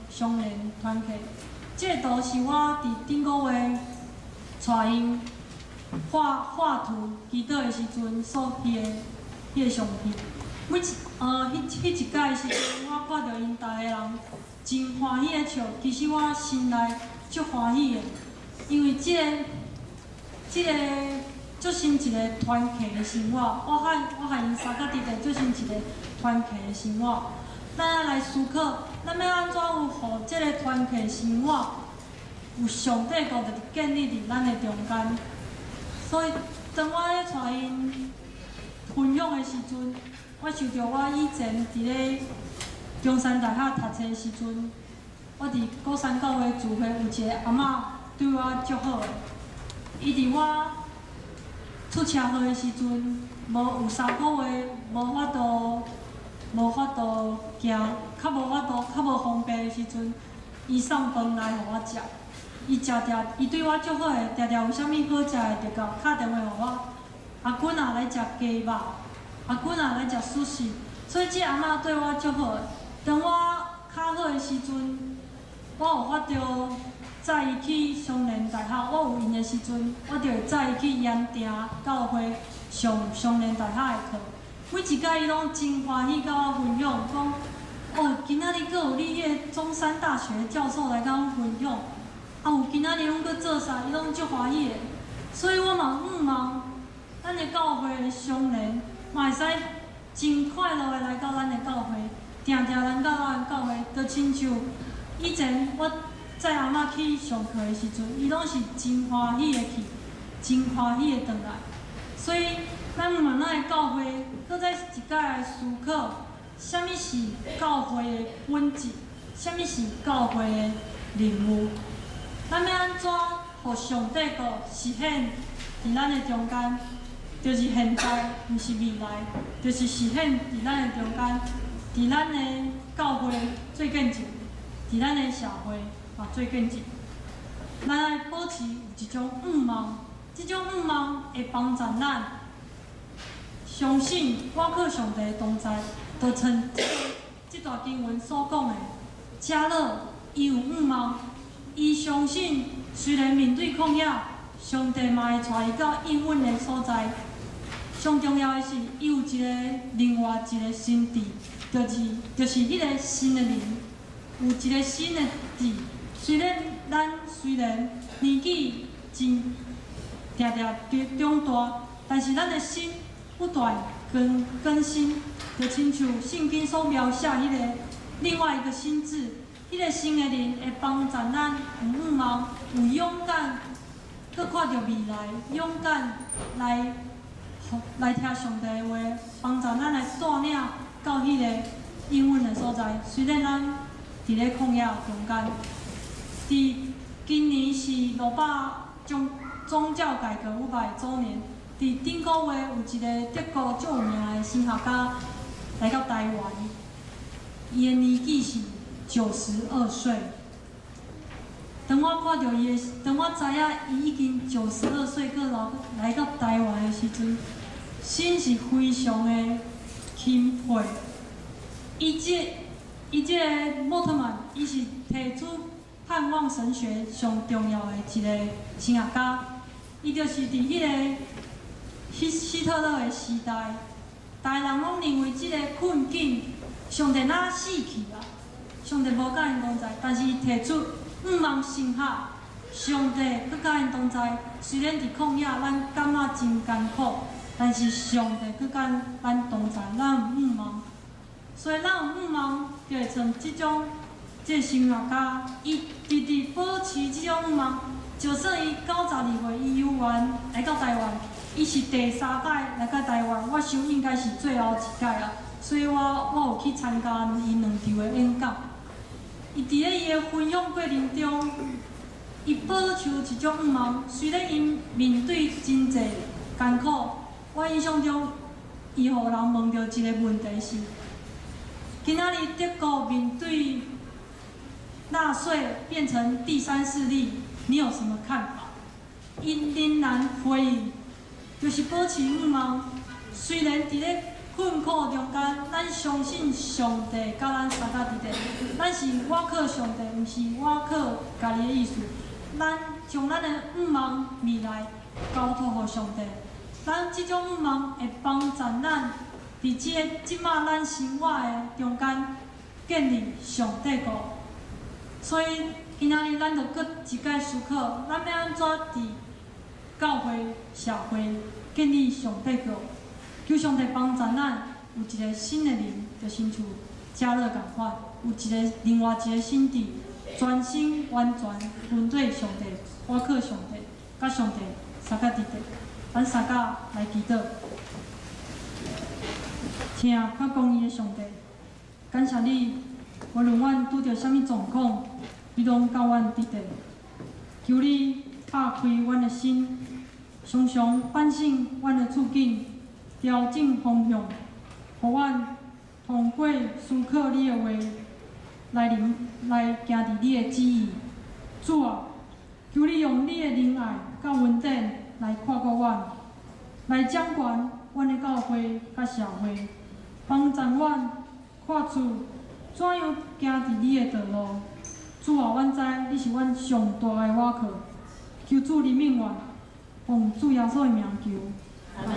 Speaker 4: 雙連團契？這個圖是我佇頂個月帶𪜶畫畫圖祈禱的時陣所翕的彼個相片。每一呃，彼彼一擺的時陣，我看著𪜶逐个人真歡喜的笑，其實我心內足歡喜的，因為這個足像一個團契的生活，我和𪜶相佮佇咧足像一個團契的生活。咱愛來思考，咱欲按怎有予這個團契生活有上帝國就是建立佇咱的中間。所以，當我咧帶𪜶分享的時陣，我想著我以前佇咧中山大學讀冊的時陣，我佇鼓山教會聚會有一個阿嬤對我足好的，伊佇我出車禍的時陣，無有3個月無法度行，較無法度較無方便的時陣，伊送飯來予我食。伊食定，伊對我足好的，定定有啥物好食的，就共敲電話予我。阿君啊，來食雞肉，阿君啊，來食壽司。所以這個阿嬤對我足好的。當我較好的時陣，我有法度載伊去雙連大學。我有閒的時陣，我就會載伊去鹽埕教會上雙連大學的課。每一擺伊攏真歡喜佮我分享，講哦，今仔日閣有你彼个中山大學教授來佮阮分享，啊有今仔日阮閣做啥，伊攏足歡喜的。所以我嘛向望，咱的教會的雙連嘛會使真快樂的來到咱的教會，定定來到咱的教會，就親像以前我載阿嬤去上課的時陣，伊攏是真歡喜的去，真歡喜的轉來。所以，咱向望咱的教會，閣再一擺來思考，啥物是教會的本質，啥物是教會的任務。咱欲按怎予上帝國實現佇咱的中間？就是現在，毋是未來，就是實現佇咱的中間，佇咱的教會做見證，佇咱的社會嘛做見證。咱愛保持有一種向望，這種向望會幫助咱相信倚靠上帝的同在，就像這段經文所講的，迦勒伊有向望，伊相信雖然面對曠野，上帝嘛會帶伊到應允的所在。上重要的是，伊有一個另外一個心智，就是彼個新的靈，有一個新的志。雖然咱年紀真定定長大，但是咱的心不斷更新，就親像聖經所描寫彼個另外一個心智，彼個新的靈會幫助咱有向望、有勇敢，閣看著未來，勇敢來聽上帝的話，幫助咱來帶領到彼個應允的所在。雖然咱佇咧曠野中間，佇今年是羅壩宗教改革500週年，佇頂個月有一個德國足有名的神學家來到台灣，伊的年紀是92歲。當我看著伊的，當我知影伊已經九十二歲，閣來到台灣的時陣，心是非常的欽佩。伊這個莫特曼，伊是提出盼望神學上重要的一個神學家。伊就是佇彼個希特勒的時代，逐个人攏認為這个困境，上帝哪死去啊？上帝無佮𪜶同在，但是伊提出向望成合，上帝閣佮𪜶同在。雖然佇曠野，咱感覺真艱苦，但是上帝閣佮咱同在，咱有向望。所以咱有向望，就會像這種這個神學家，伊直直保持這種向望。就算伊92歲，伊有緣來到台灣，伊是第三擺來到台灣，我想應該是最後一擺啊。所以我有去參加伊兩場的演講。伊佇咧伊的分享過程中，伊保持一種向望，雖然伊面對真濟艱苦，我印象中，伊予人問著一个問題是：今仔日德國面對納粹變成第三勢力，你有什麼看法？伊仍然回應，就是保持向望。雖然佇咧困苦中間，咱相信上帝佮咱相佮佇咧，咱是倚靠上帝，毋是倚靠家己的意思。咱將咱的向望未來交託予上帝，咱這種向望會幫助咱佇這个這馬咱生活的中間建立上帝國。所以今仔日咱就閣一擺思考，咱欲按怎佇教會社會建立上帝國？求上帝幫助咱有一个新的靈，就親像迦勒仝款，有一个另外一个心智，全心完全跟隨上帝，倚靠上帝，佮上帝相佮佇咧。咱三甲來祈禱，請較公義的上帝，感謝你，無論阮拄著啥物狀況，你攏佮阮佇咧。求你打開阮的心，常常反省阮的處境，調整方向，予阮通過思考你的話，來臨來行佇你的旨意。主啊，求你用你的仁愛佮恩典來看顧阮，來掌權阮的教會佮社會，幫助阮看出怎樣行佇你的道路。主啊，阮知你是阮上大的倚靠，求主憐憫阮，奉主耶穌的名求。
Speaker 2: 阿們。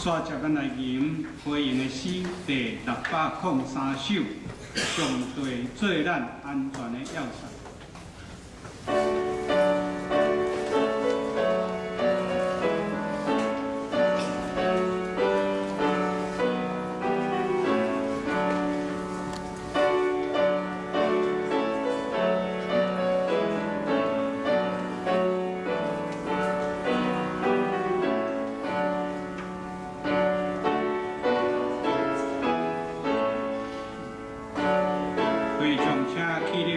Speaker 1: 煞接咱來吟回應的詩第603首，上帝做咱安全的要塞。會眾請起立。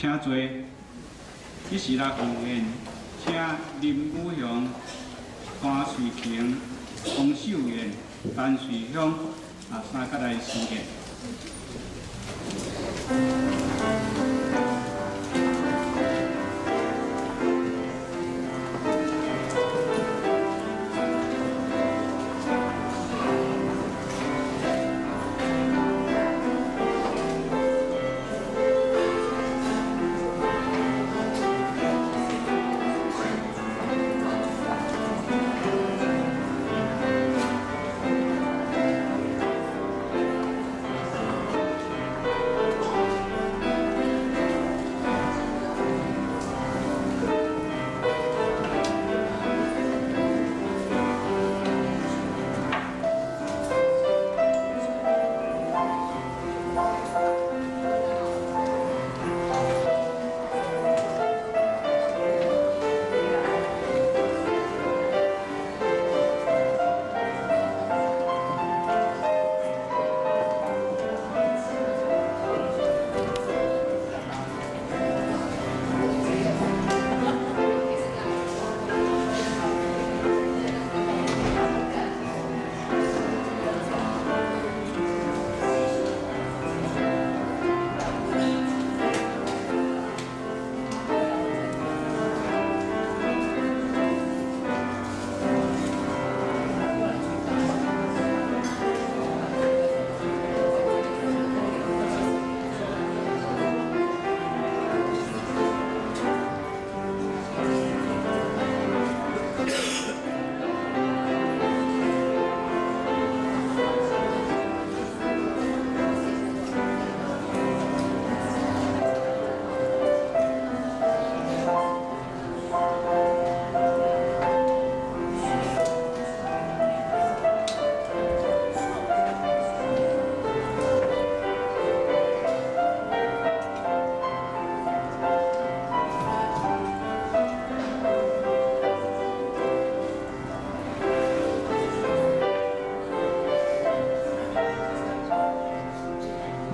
Speaker 1: 請坐。彼時來奉獻，請林武雄、潘瑞琴、王秀燕、陳瑞香三角來司儀。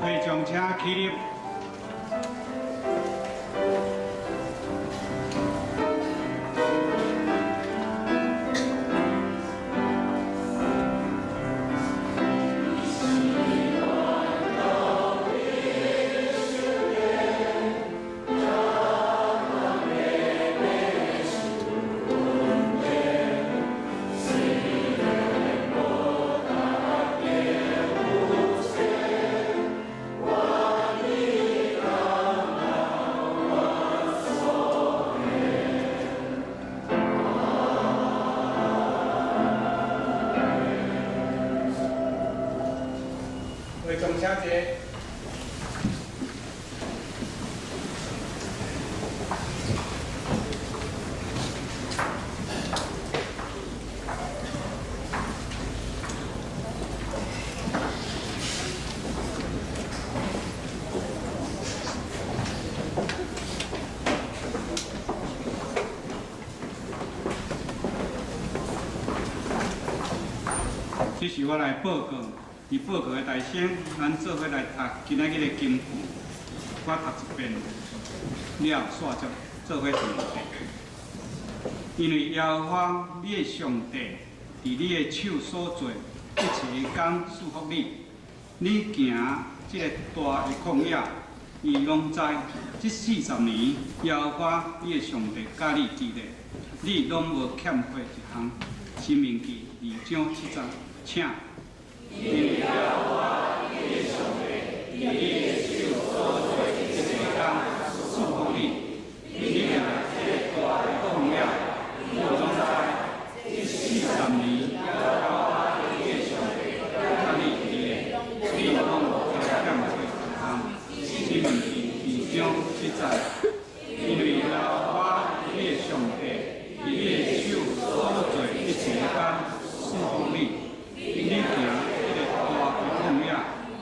Speaker 1: 會眾請起立。會眾請坐。這是我來報告，佇報告的大聲，咱做伙來讀今仔日的經文。我讀一遍了，煞則做伙讀一遍。因為耶和華你的上帝佇你的手所做一切的工賜福你，你行這个大的曠野，伊攏知。這40年，耶和華你的上帝佮你佇咧，你攏無欠缺一項。申命記2章7節，請。因為耶和華你的上帝佇你的手所做一切的工賜福你，你行這个大的曠野，伊攏知。這40年，耶和華你的上帝佮你佇咧，你攏無欠缺一項。申命記2章7節，因為耶和華你的上帝佇你的手所做一切的工賜福你，你行這个大的曠野，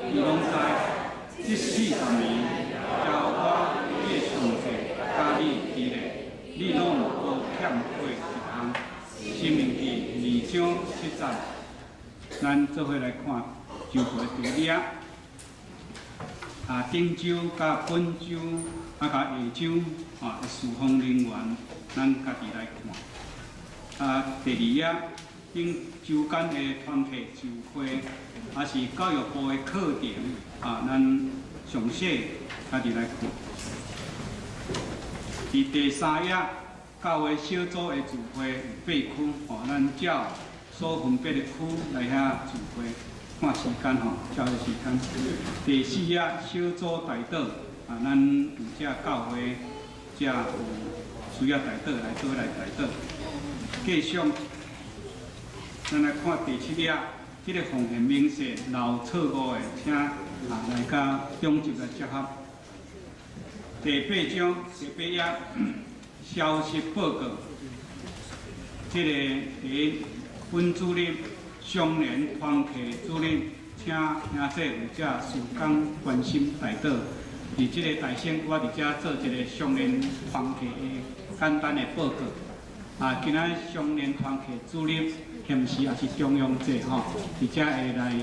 Speaker 1: 伊攏知。這40年，耶和華你的上帝佮你佇咧，你攏無欠缺一項。申命記2章7節，咱做伙來看周回第二。啊，頂週佮本週啊，佮下週啊，事奉人員，咱家己來看。啊，第二頁頂週間的團契聚會，也是教育部的課程啊，咱詳細家己來看。佇第三頁，教會小組的聚會有八區，吼，咱照所分別的區來遐聚會，看時間吼，照彼時間。第四頁小組代禱，啊，咱有這教會這有需要代禱來做來代禱。繼續，咱來看第七頁，這个奉獻明細漏錯誤的，請啊來佮長執來集合。第八章第八頁消息報告，這个第一本主任相連團契主任，請兄姊有這事工關心代禱。佇這个大省，我佇遮做一个相連團契的簡單的報告。啊，今仔相連團契主任現時也是中央節吼，佇遮會來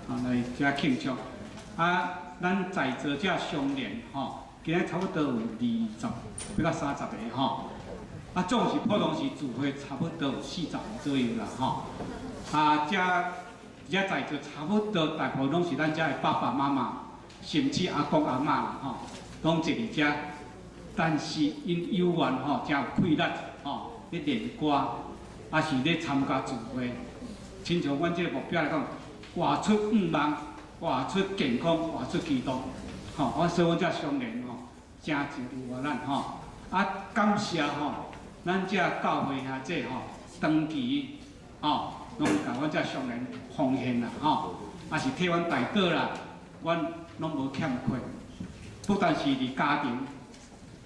Speaker 1: 啊來遮慶祝。啊，咱在座這相連吼，今仔差不多有20欲到30个吼。啊，總是普通時聚會差不多有40個左右啦吼。啊，遮遮在座差不多大部分攏是咱遮的爸爸媽媽，甚至阿公阿嬤啦吼，攏坐佇遮。但是𪜶有緣吼，誠有氣力吼，咧練歌，抑是咧參加聚會。親像阮這個目標來講，活出向望，活出健康，活出基督。吼，我所以阮遮相連吼，誠真有活咱吼。啊，感謝吼，咱遮教會兄姊吼，長期吼，攏共阮遮相連奉獻啦吼，抑是替阮代禱啦，阮攏無欠缺。不但是佇家庭，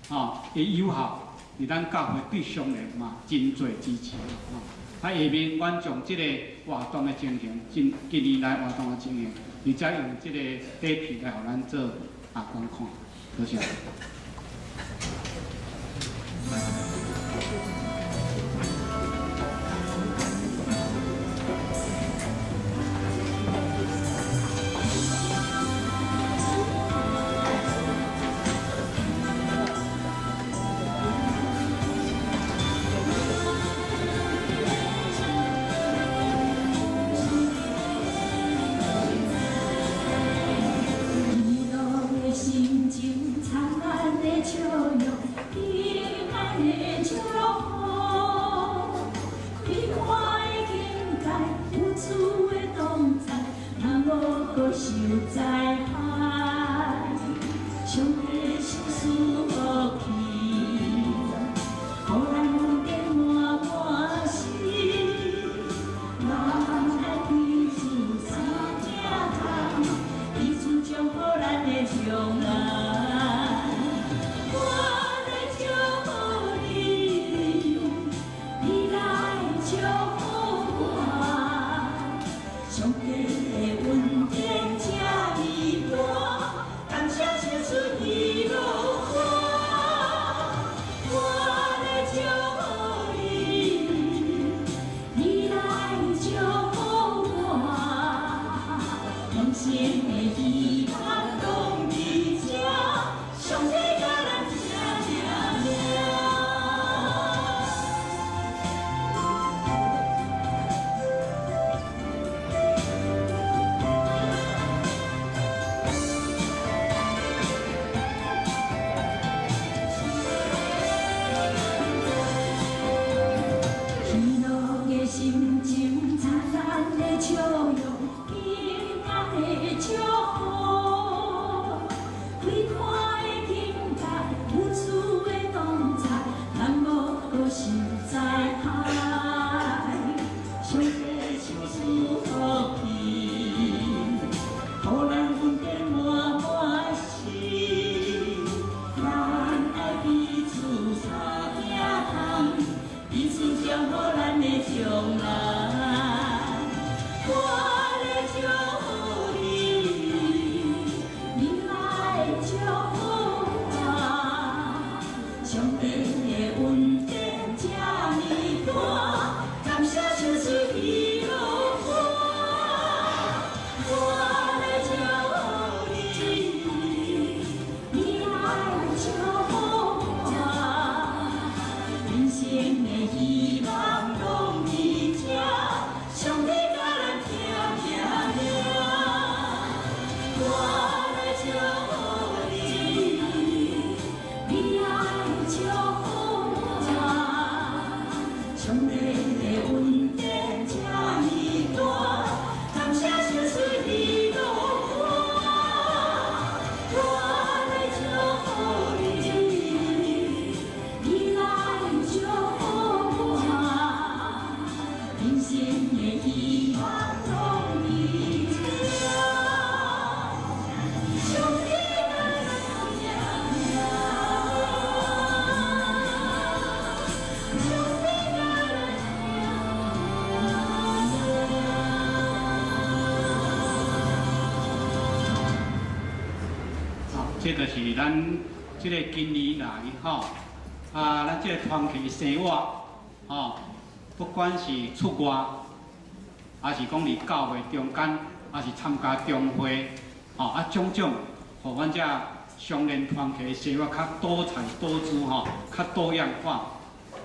Speaker 1: 吼，會友好，佇咱教會對相連嘛，真濟支持吼。啊，下面阮將這個活動的情形，近近年來活動的情形，而且用這個底片來予咱做啊觀看，多謝。
Speaker 5: 喜樂的心情，燦爛的笑容，平安的祝福，開闊的境界，有主的同在，人無閣受災害。上帝賞賜福氣，予咱恩典滿滿心，咱愛彼此相疼痛，彼此祝福咱的將來。我來祝福你，你來祝福我。上帝的恩典這呢大，感謝賞賜喜樂歡。我來祝福你，你來祝福我。同心的希望攏佇這，上帝佮咱疼疼疼。喜樂的心情，燦爛的笑容，平安的祝福。我來祝福你，你來祝福我。上帝的恩典這呢大，感謝相隨彼路我，我來祝福你，你來祝福我。人生的希望攏佇這，上帝來疼上帝來疼。
Speaker 1: 吼，這就是咱這个今年來吼，啊，咱這个團契生活，吼，不管是出外，還是講佇教會中間，還是參加中會，吼，啊，種種，予阮這相連團契的生活較多彩多姿吼，較多樣化，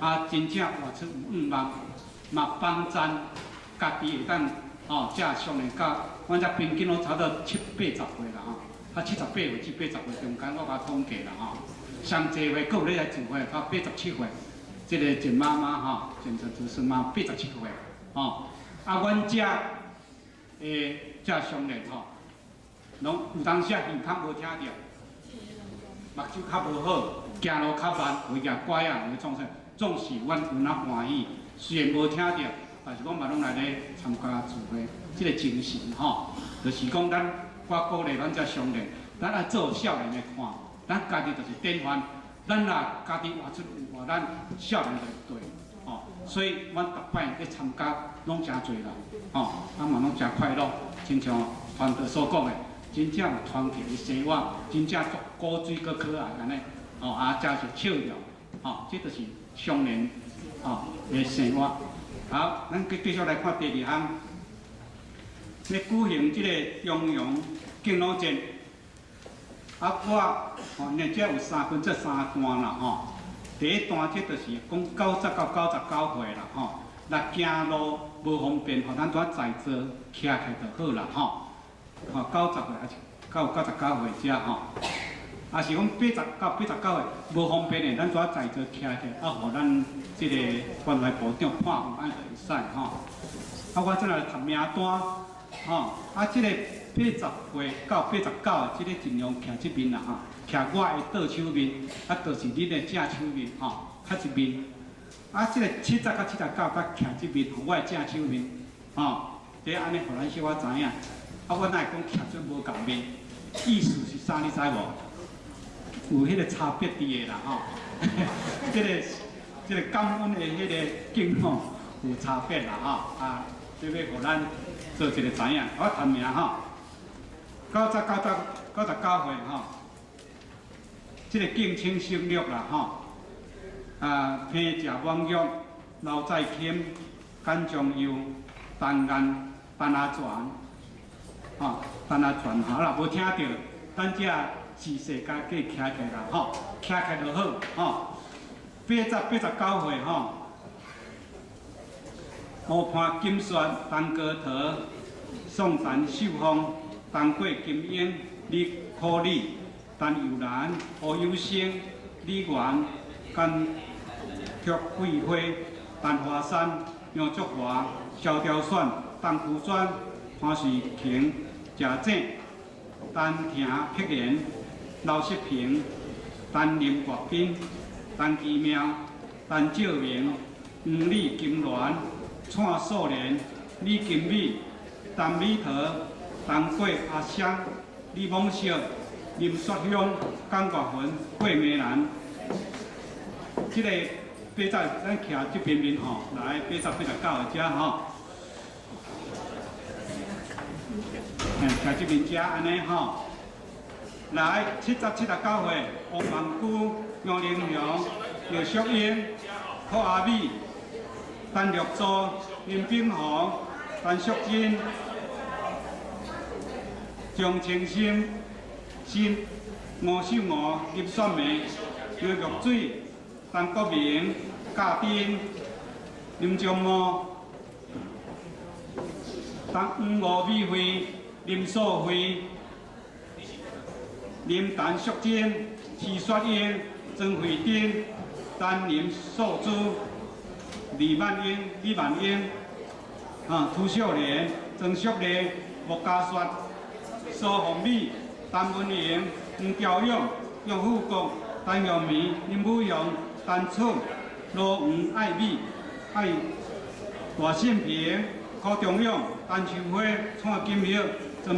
Speaker 1: 啊，真正活出有向望，嘛幫贊家己會當吼，這相連到阮這平均攏差不多七八十歲啦吼。啊，78歲至80歲中間，我共統計啦吼。上濟歲，閣有咧來聚會，到87歲，這个鄭媽媽吼，鄭陳子孫媽87歲，吼。啊，阮遮的遮相連吼，攏有當時啊耳較無聽著，目睭較無好，行路較慢，有舉拐仔，有創啥，總是阮有哪歡喜。雖然無聽著，但是阮嘛攏來咧參加聚會，這个精神吼，就是講咱。我鼓勵咱遮相連，咱愛做少年的看，咱家己就是典範。咱若家己活出有活，咱少年就對，吼。所以，阮逐擺咧參加，攏誠濟人，吼，啊嘛攏誠快樂。親像團隊所講的，真正有團結的生活，真正足古錐閣可愛按呢，吼，啊，真是笑容，吼，這就是相連，吼的生活。好，咱繼續來看第二項，咧舉行這個重陽敬老節，啊，我吼，因為這有三分做三段啦吼。第一段這就是講90到99歲啦吼，若行路無方便，予咱拄仔在座徛起來就好啦吼。吼，90歲還是到99歲遮吼，啊是講80到89歲無方便的，咱拄仔在座徛起來，啊，予咱這个關懷部長看有按就會使吼。啊，我這來讀名單，吼，啊，這个80歲到89，這个盡量徛這面啦吼，徛我的倒手面，啊，就是恁的正手面吼，較一面。啊，這个70到79，佮徛這面，我的正手面，吼，這按呢，予咱小可知影。啊，我哪會講徛做無仝面？意思是啥？你知無？有彼个差別佇的啦吼。這个感恩的彼个敬吼，有差別啦吼。啊，這欲予咱做一个知影。我讀名吼。99歲吼，這个敬請省略啦吼。啊，彭謝滿玉、劉在钦、簡章佑、陳彦、陳阿全，吼，陳阿全吼，若無聽著，咱這時勢家己徛起來吼，徛起來就好吼。89歲吼，吳潘金雪、陳高桃、宋陳秀鳳、陳郭金英、李可麗、陳幼蘭、胡友生、李元、甘卓桂花、陳華山、楊竹華、蕭雕選、陳福專、潘瑞琴、謝正、陳婷碧蓮、劉世平、陳林國斌、陳奇妙、陳照明、黃李金鑾、蔡素蓮、李金美、陳美桃、陳郭阿香、李夢雪、林雪香、江國雲、郭美蘭。這个八十，咱徛這邊面吼，來80、89的遮吼，嘿，徛這邊遮按呢吼，來79歲，王萬姑、楊玲雄、葉淑英、柯阿美、陳玉珠、林炳宏、陳淑貞、張清心、新吳秀娥、林雪梅、刘玉水、陳國明、賈丁、林章茂、陳吳美惠、林素慧、林陳淑貞、徐雪英、曾慧珍、陳林素珠、李曼英、李曼英、涂秀莲、曾淑丽、莫家雪、苏凤美、陈文莹、黄朝勇、杨富国、陈玉梅、林武雄、陈楚、罗黄爱美、爱大信平、柯中勇、陈秋花、蔡金玉、曾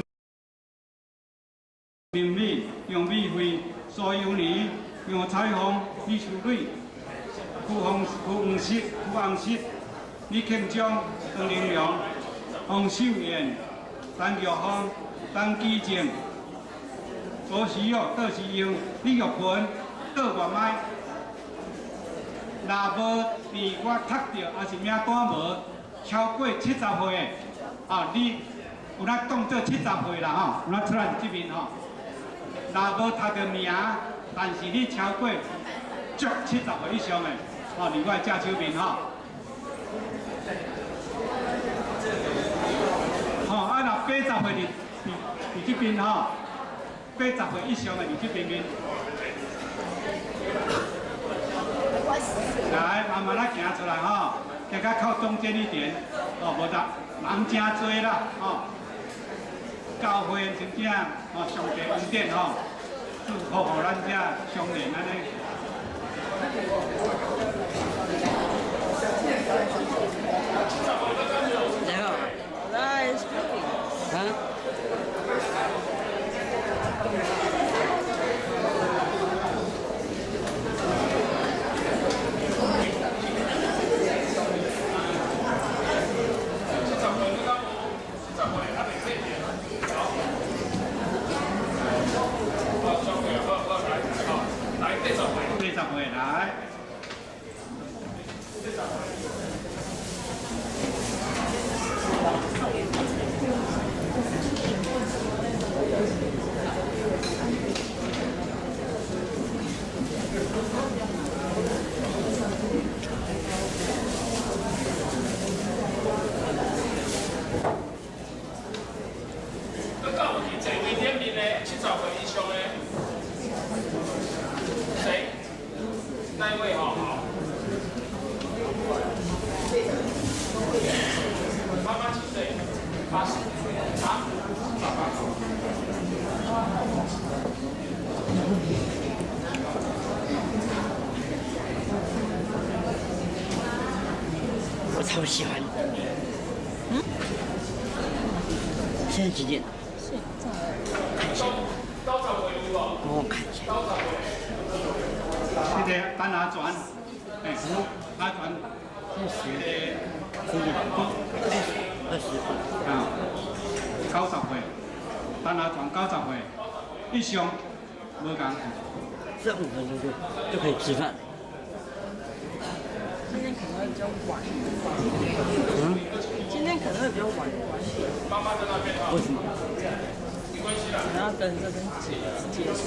Speaker 1: 明美、杨美惠、苏幼年、杨彩凤、李秋蕊、傅宏、傅黄石、傅红石、李庆忠、张玲良、洪秀燕、陈玉芳、陈基正、左时玉、杜时英、李玉群、杜月迈。若无伫我读著，抑是名单无超过70岁的，你有哪当做70岁啦吼，有哪出来这面吼。若无读著名，但是你超过足70岁以上的，伫我的正手面吼。若80岁伫这边吼，80岁以上的伫这边面。來，慢慢仔行出來吼，行較靠中間一點，無得人誠濟啦，吼。教會真正上帝恩典吼，祝福予咱這相連按呢。
Speaker 6: 然後
Speaker 7: Nice.
Speaker 6: 啊？
Speaker 1: 80歲來。
Speaker 8: 閣敢有佇座位頂面的70歲以上的？誰？那一位吼？好。媽媽幾歲？80。啊？爸爸。
Speaker 6: 我超喜歡。嗯？現在幾點？
Speaker 7: 現在。
Speaker 6: 看一下。幫我看一下。
Speaker 1: 這個陳阿全，阿全，
Speaker 6: 這個10:20。
Speaker 1: 90歲，陳阿全90歲，以上無仝。
Speaker 6: 這5分鐘就可以吃飯。
Speaker 7: 今天可能會比較晚。
Speaker 6: 嗯？
Speaker 7: 今天可能會比較晚。
Speaker 6: 為什麼？
Speaker 7: 可能要等這邊結束。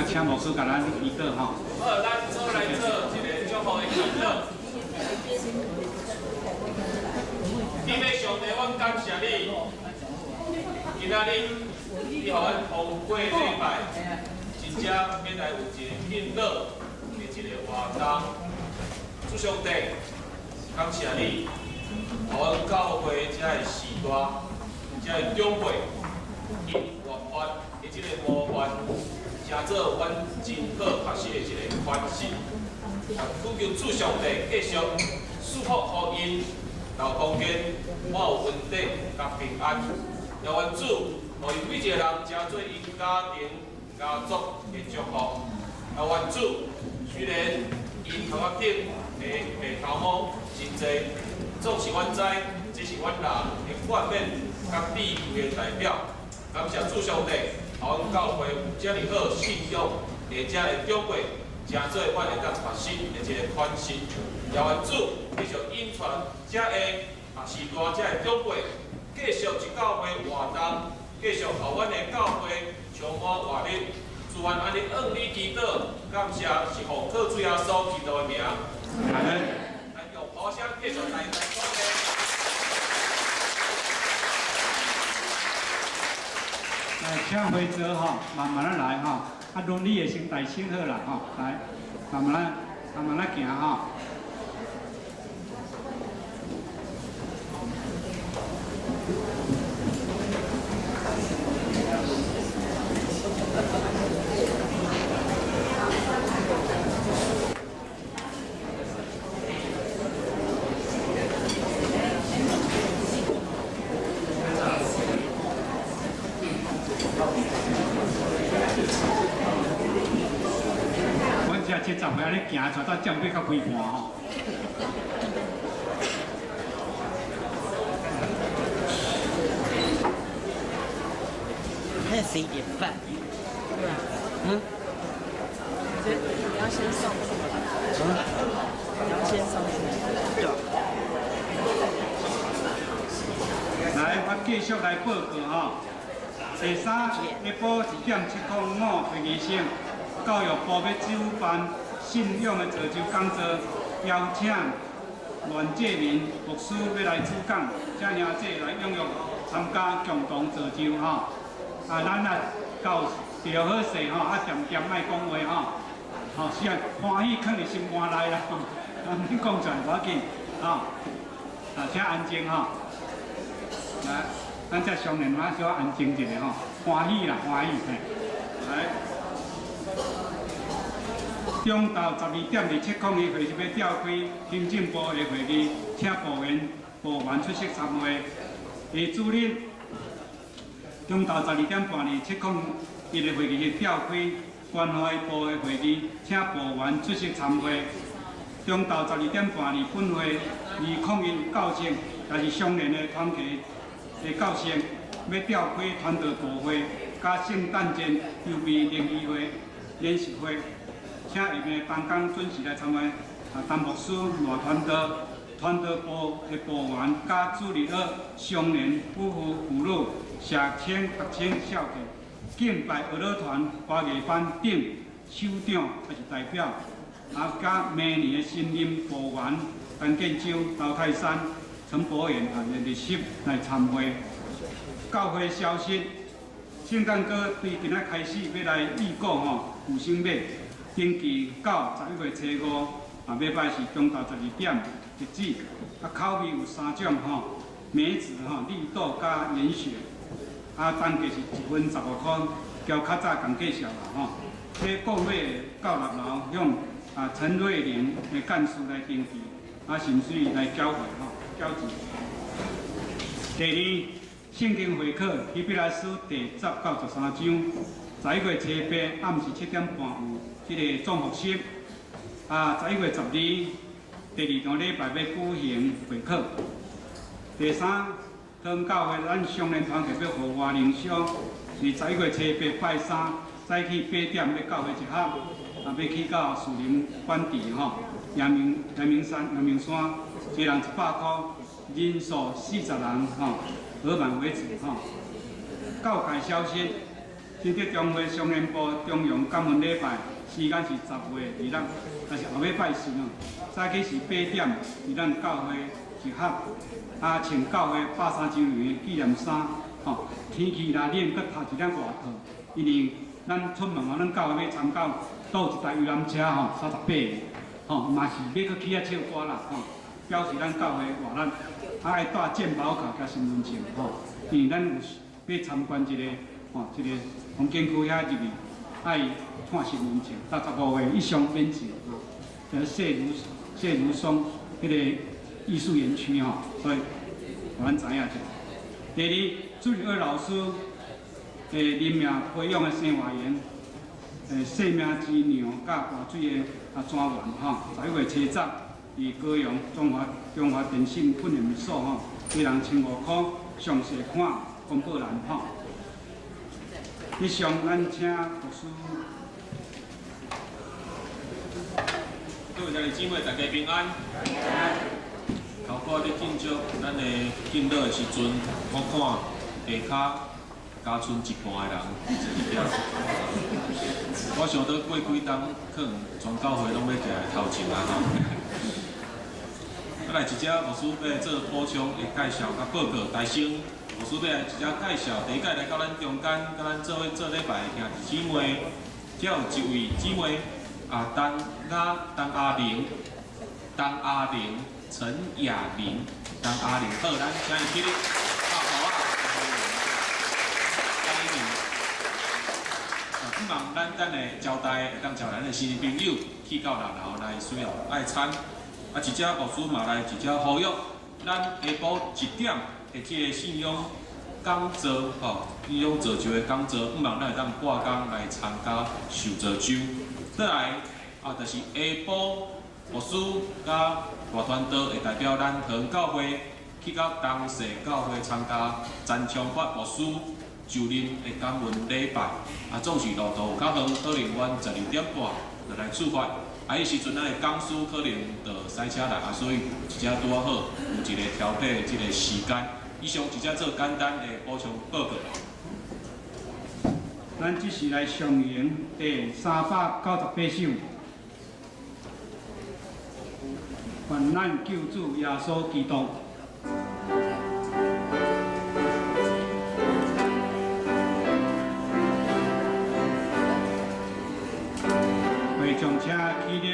Speaker 1: 請牧師共咱祈禱吼。
Speaker 8: 好，咱做來做一個祝福的祈禱。天父上帝，阮感謝你，今仔日你予阮通過禮拜，真正欲來有一個敬老的一個活動。主上帝，感謝你，予阮教會這个時代，這个長輩，𪜶活潑的這個模範，成做阮真好學習的一個款式。祈求主上帝繼續賜福予𪜶，留空間滿有恩典佮平安。也願主，予𪜶每一個人成做𪜶家庭家族的祝福。也願主，雖然𪜶頭殼頂的白頭毛真濟，總是阮知，這是阮人的冠冕佮智慧的代表。感謝主上帝，予阮教會有遮爾好信仰，而且的長輩，成做阮會當學習的一個款式。也願主繼續引帶遮个時代遮个長輩，繼續這教會活動，繼續予阮的教會充滿活力。主願按呢向你祈禱，感謝是奉靠主耶穌基督的名。
Speaker 1: 阿門。
Speaker 8: 咱用鼓聲繼續來來講咧。
Speaker 1: 來，請回座吼，慢慢仔來吼。啊，倫理的先帶先好啦吼，來，慢慢仔，慢慢仔行吼。阮這70歲按呢行出，到占欲到開盤吼。
Speaker 7: 還有11點半。對啊。嗯。你要先上去。嗯。你要先上去。對。
Speaker 1: 來，我繼續來報告吼。第三，下晡1.705會議室，教育部欲主辦信仰的造就講座，邀請阮志明牧師欲來主講，請兄弟來踴躍參加共同造就吼。啊，咱啊到著好勢吼，啊，恬恬莫講話吼，吼是啊，歡喜囥佇心肝內啦，啊，免講出來無要緊，吼，啊，請安靜吼，來，咱這上年嘛小可安靜一下吼，歡喜啦，歡喜嘿，來，中晝12點27分，會議欲召開行政部的會議，請部員出席參會。下主日中晝12點半27分，的會議室召開關懷部的會議，請部員出席參會。中晝12點半，本會201教室，也是相連的團體的教室，欲召開傳道部會，佮聖誕節籌備聯誼會、聯席會，請下面同工準時來參會。啊，陳牧師、賴傳道、傳道部的部員，佮主日學相連夫婦婦女、社青、學青、少年、敬拜樂樂團、花藝班等首長抑是代表，啊，佮明年的新任部員陳建州、劉泰山、陳博遠啊，列席來參會。教會消息，聖誕歌對今仔開始欲來預告吼，有星買登記到11月初5，啊，禮拜是中晝12點截止。啊，口味有三種吼，梅子吼、綠豆佮圓雪。啊，單價是一份15箍，較較早共介紹啦吼。這個月到6樓向啊陳瑞玲的幹事來登記，啊，甚至來繳費吼，繳錢。第二，聖經會考希伯來書第10到13章，11月初8暗時7點半有這个總復習。啊，11月12，第二場禮拜欲舉行會考。第三，湯教會咱上年團契欲戶外靈修，佇11月初8拜三早起8點欲教會集合，啊，欲去到樹林館地吼，陽明山，一人100箍，人數40人吼，額滿為止吼。教界消息，新竹中會上年部中陽感恩禮拜，時間是10月2日，但是後尾拜四哦，早起是8點，佇咱教會集合，啊，穿教會130週年的紀念衫，吼，天氣若冷，閣披一領外套，因為咱出門哦，咱教會欲參加，都有一台遊覽車吼，38個，吼，嘛是欲閣去遐唱歌啦，吼，表示咱教會活力，啊，愛帶健保卡佮身份證，吼，因為咱有欲參觀一個，吼，這个風景區遐入去，愛看身份證，到15歲以上免錢，吼，叫謝如松彼个藝術園區吼，所以予咱知影者。第二，主日學老師的任命培養的生活營，生命之娘佮活水的啊專員吼，11月初10，佇高雄中華電信訓練所吼，一人15箍，詳細看公告欄吼。以上，咱請牧師。
Speaker 8: 各位兄弟姊妹，大家平安。頭拄仔咧慶祝咱的敬老的時陣，我看下跤加賰一半的人坐伫遐。我想到過幾冬，可能全教會攏欲徛佇頭前啊吼。啊，來一隻牧師欲來做補充的介紹佮報告，大先牧師欲來一隻介紹，第一屆來到咱中間，佮咱做伙做禮拜的兄弟姊妹，遮有一位姊妹啊，陳阿玲，陳阿玲，陳雅玲，陳阿玲，好，咱請伊起立。啊，好啊。希望咱等下招待會當招咱的新朋友去到六樓來使用愛餐。啊，一隻牧師嘛來一隻呼籲，咱下晡1點的這个信仰講座，吼，信仰造就的講座，希望咱會當掛工來參加受造周。再來啊，就是下晡牧師佮大團隊會代表咱桃園教會去到東勢教會參加詹長發牧師就任的感恩禮拜。啊，總是路途有較遠，可能阮12點半就來出發。啊，彼時陣咱的講師可能就駛車來，啊，所以一隻拄仔好有一個調配的這个時間。以上一隻做簡單的補充報告。
Speaker 1: 咱這時來上演第398首，願咱救主耶穌基督。會眾請起立。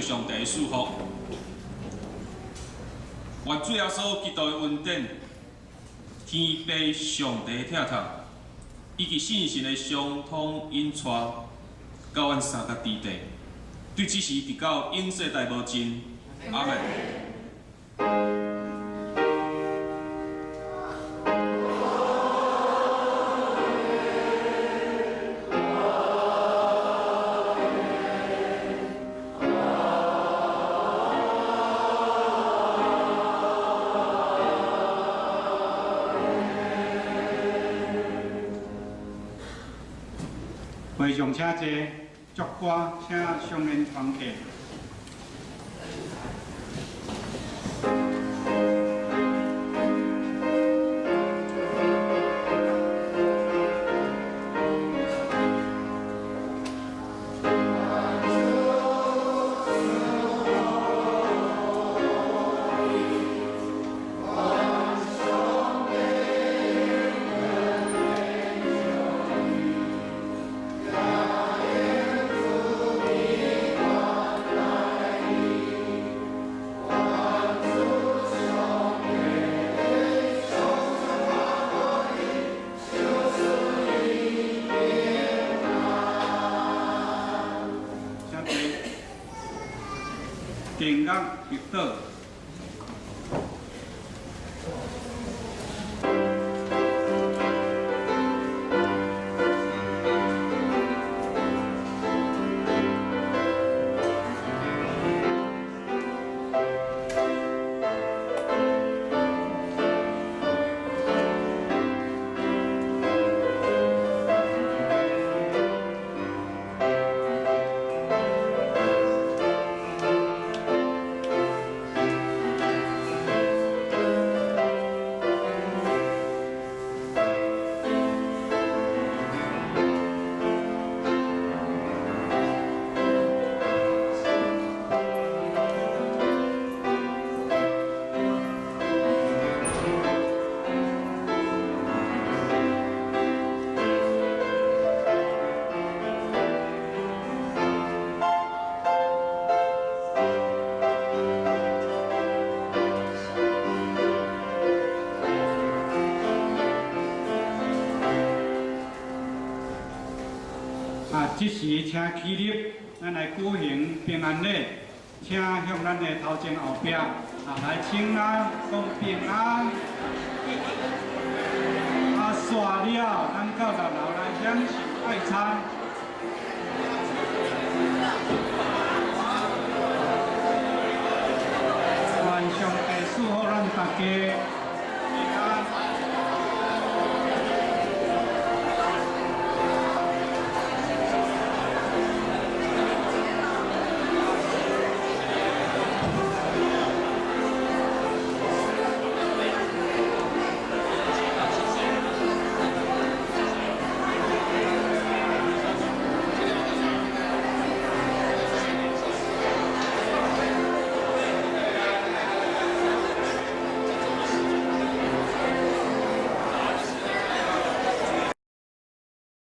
Speaker 8: 上帝賜福，願主耶穌基督的恩典、天父上帝的疼痛，以及聖神的相通引帶，到阮三个弟弟，對此時直到永世代無盡。阿們。
Speaker 1: 會眾請坐，祝歌請上面團客。電樂入島。
Speaker 8: 咱
Speaker 1: 這時請起立，咱來舉行平安禮，請向咱的頭前後壁啊來請安，講平安。啊，煞了，咱到六樓來享受愛餐。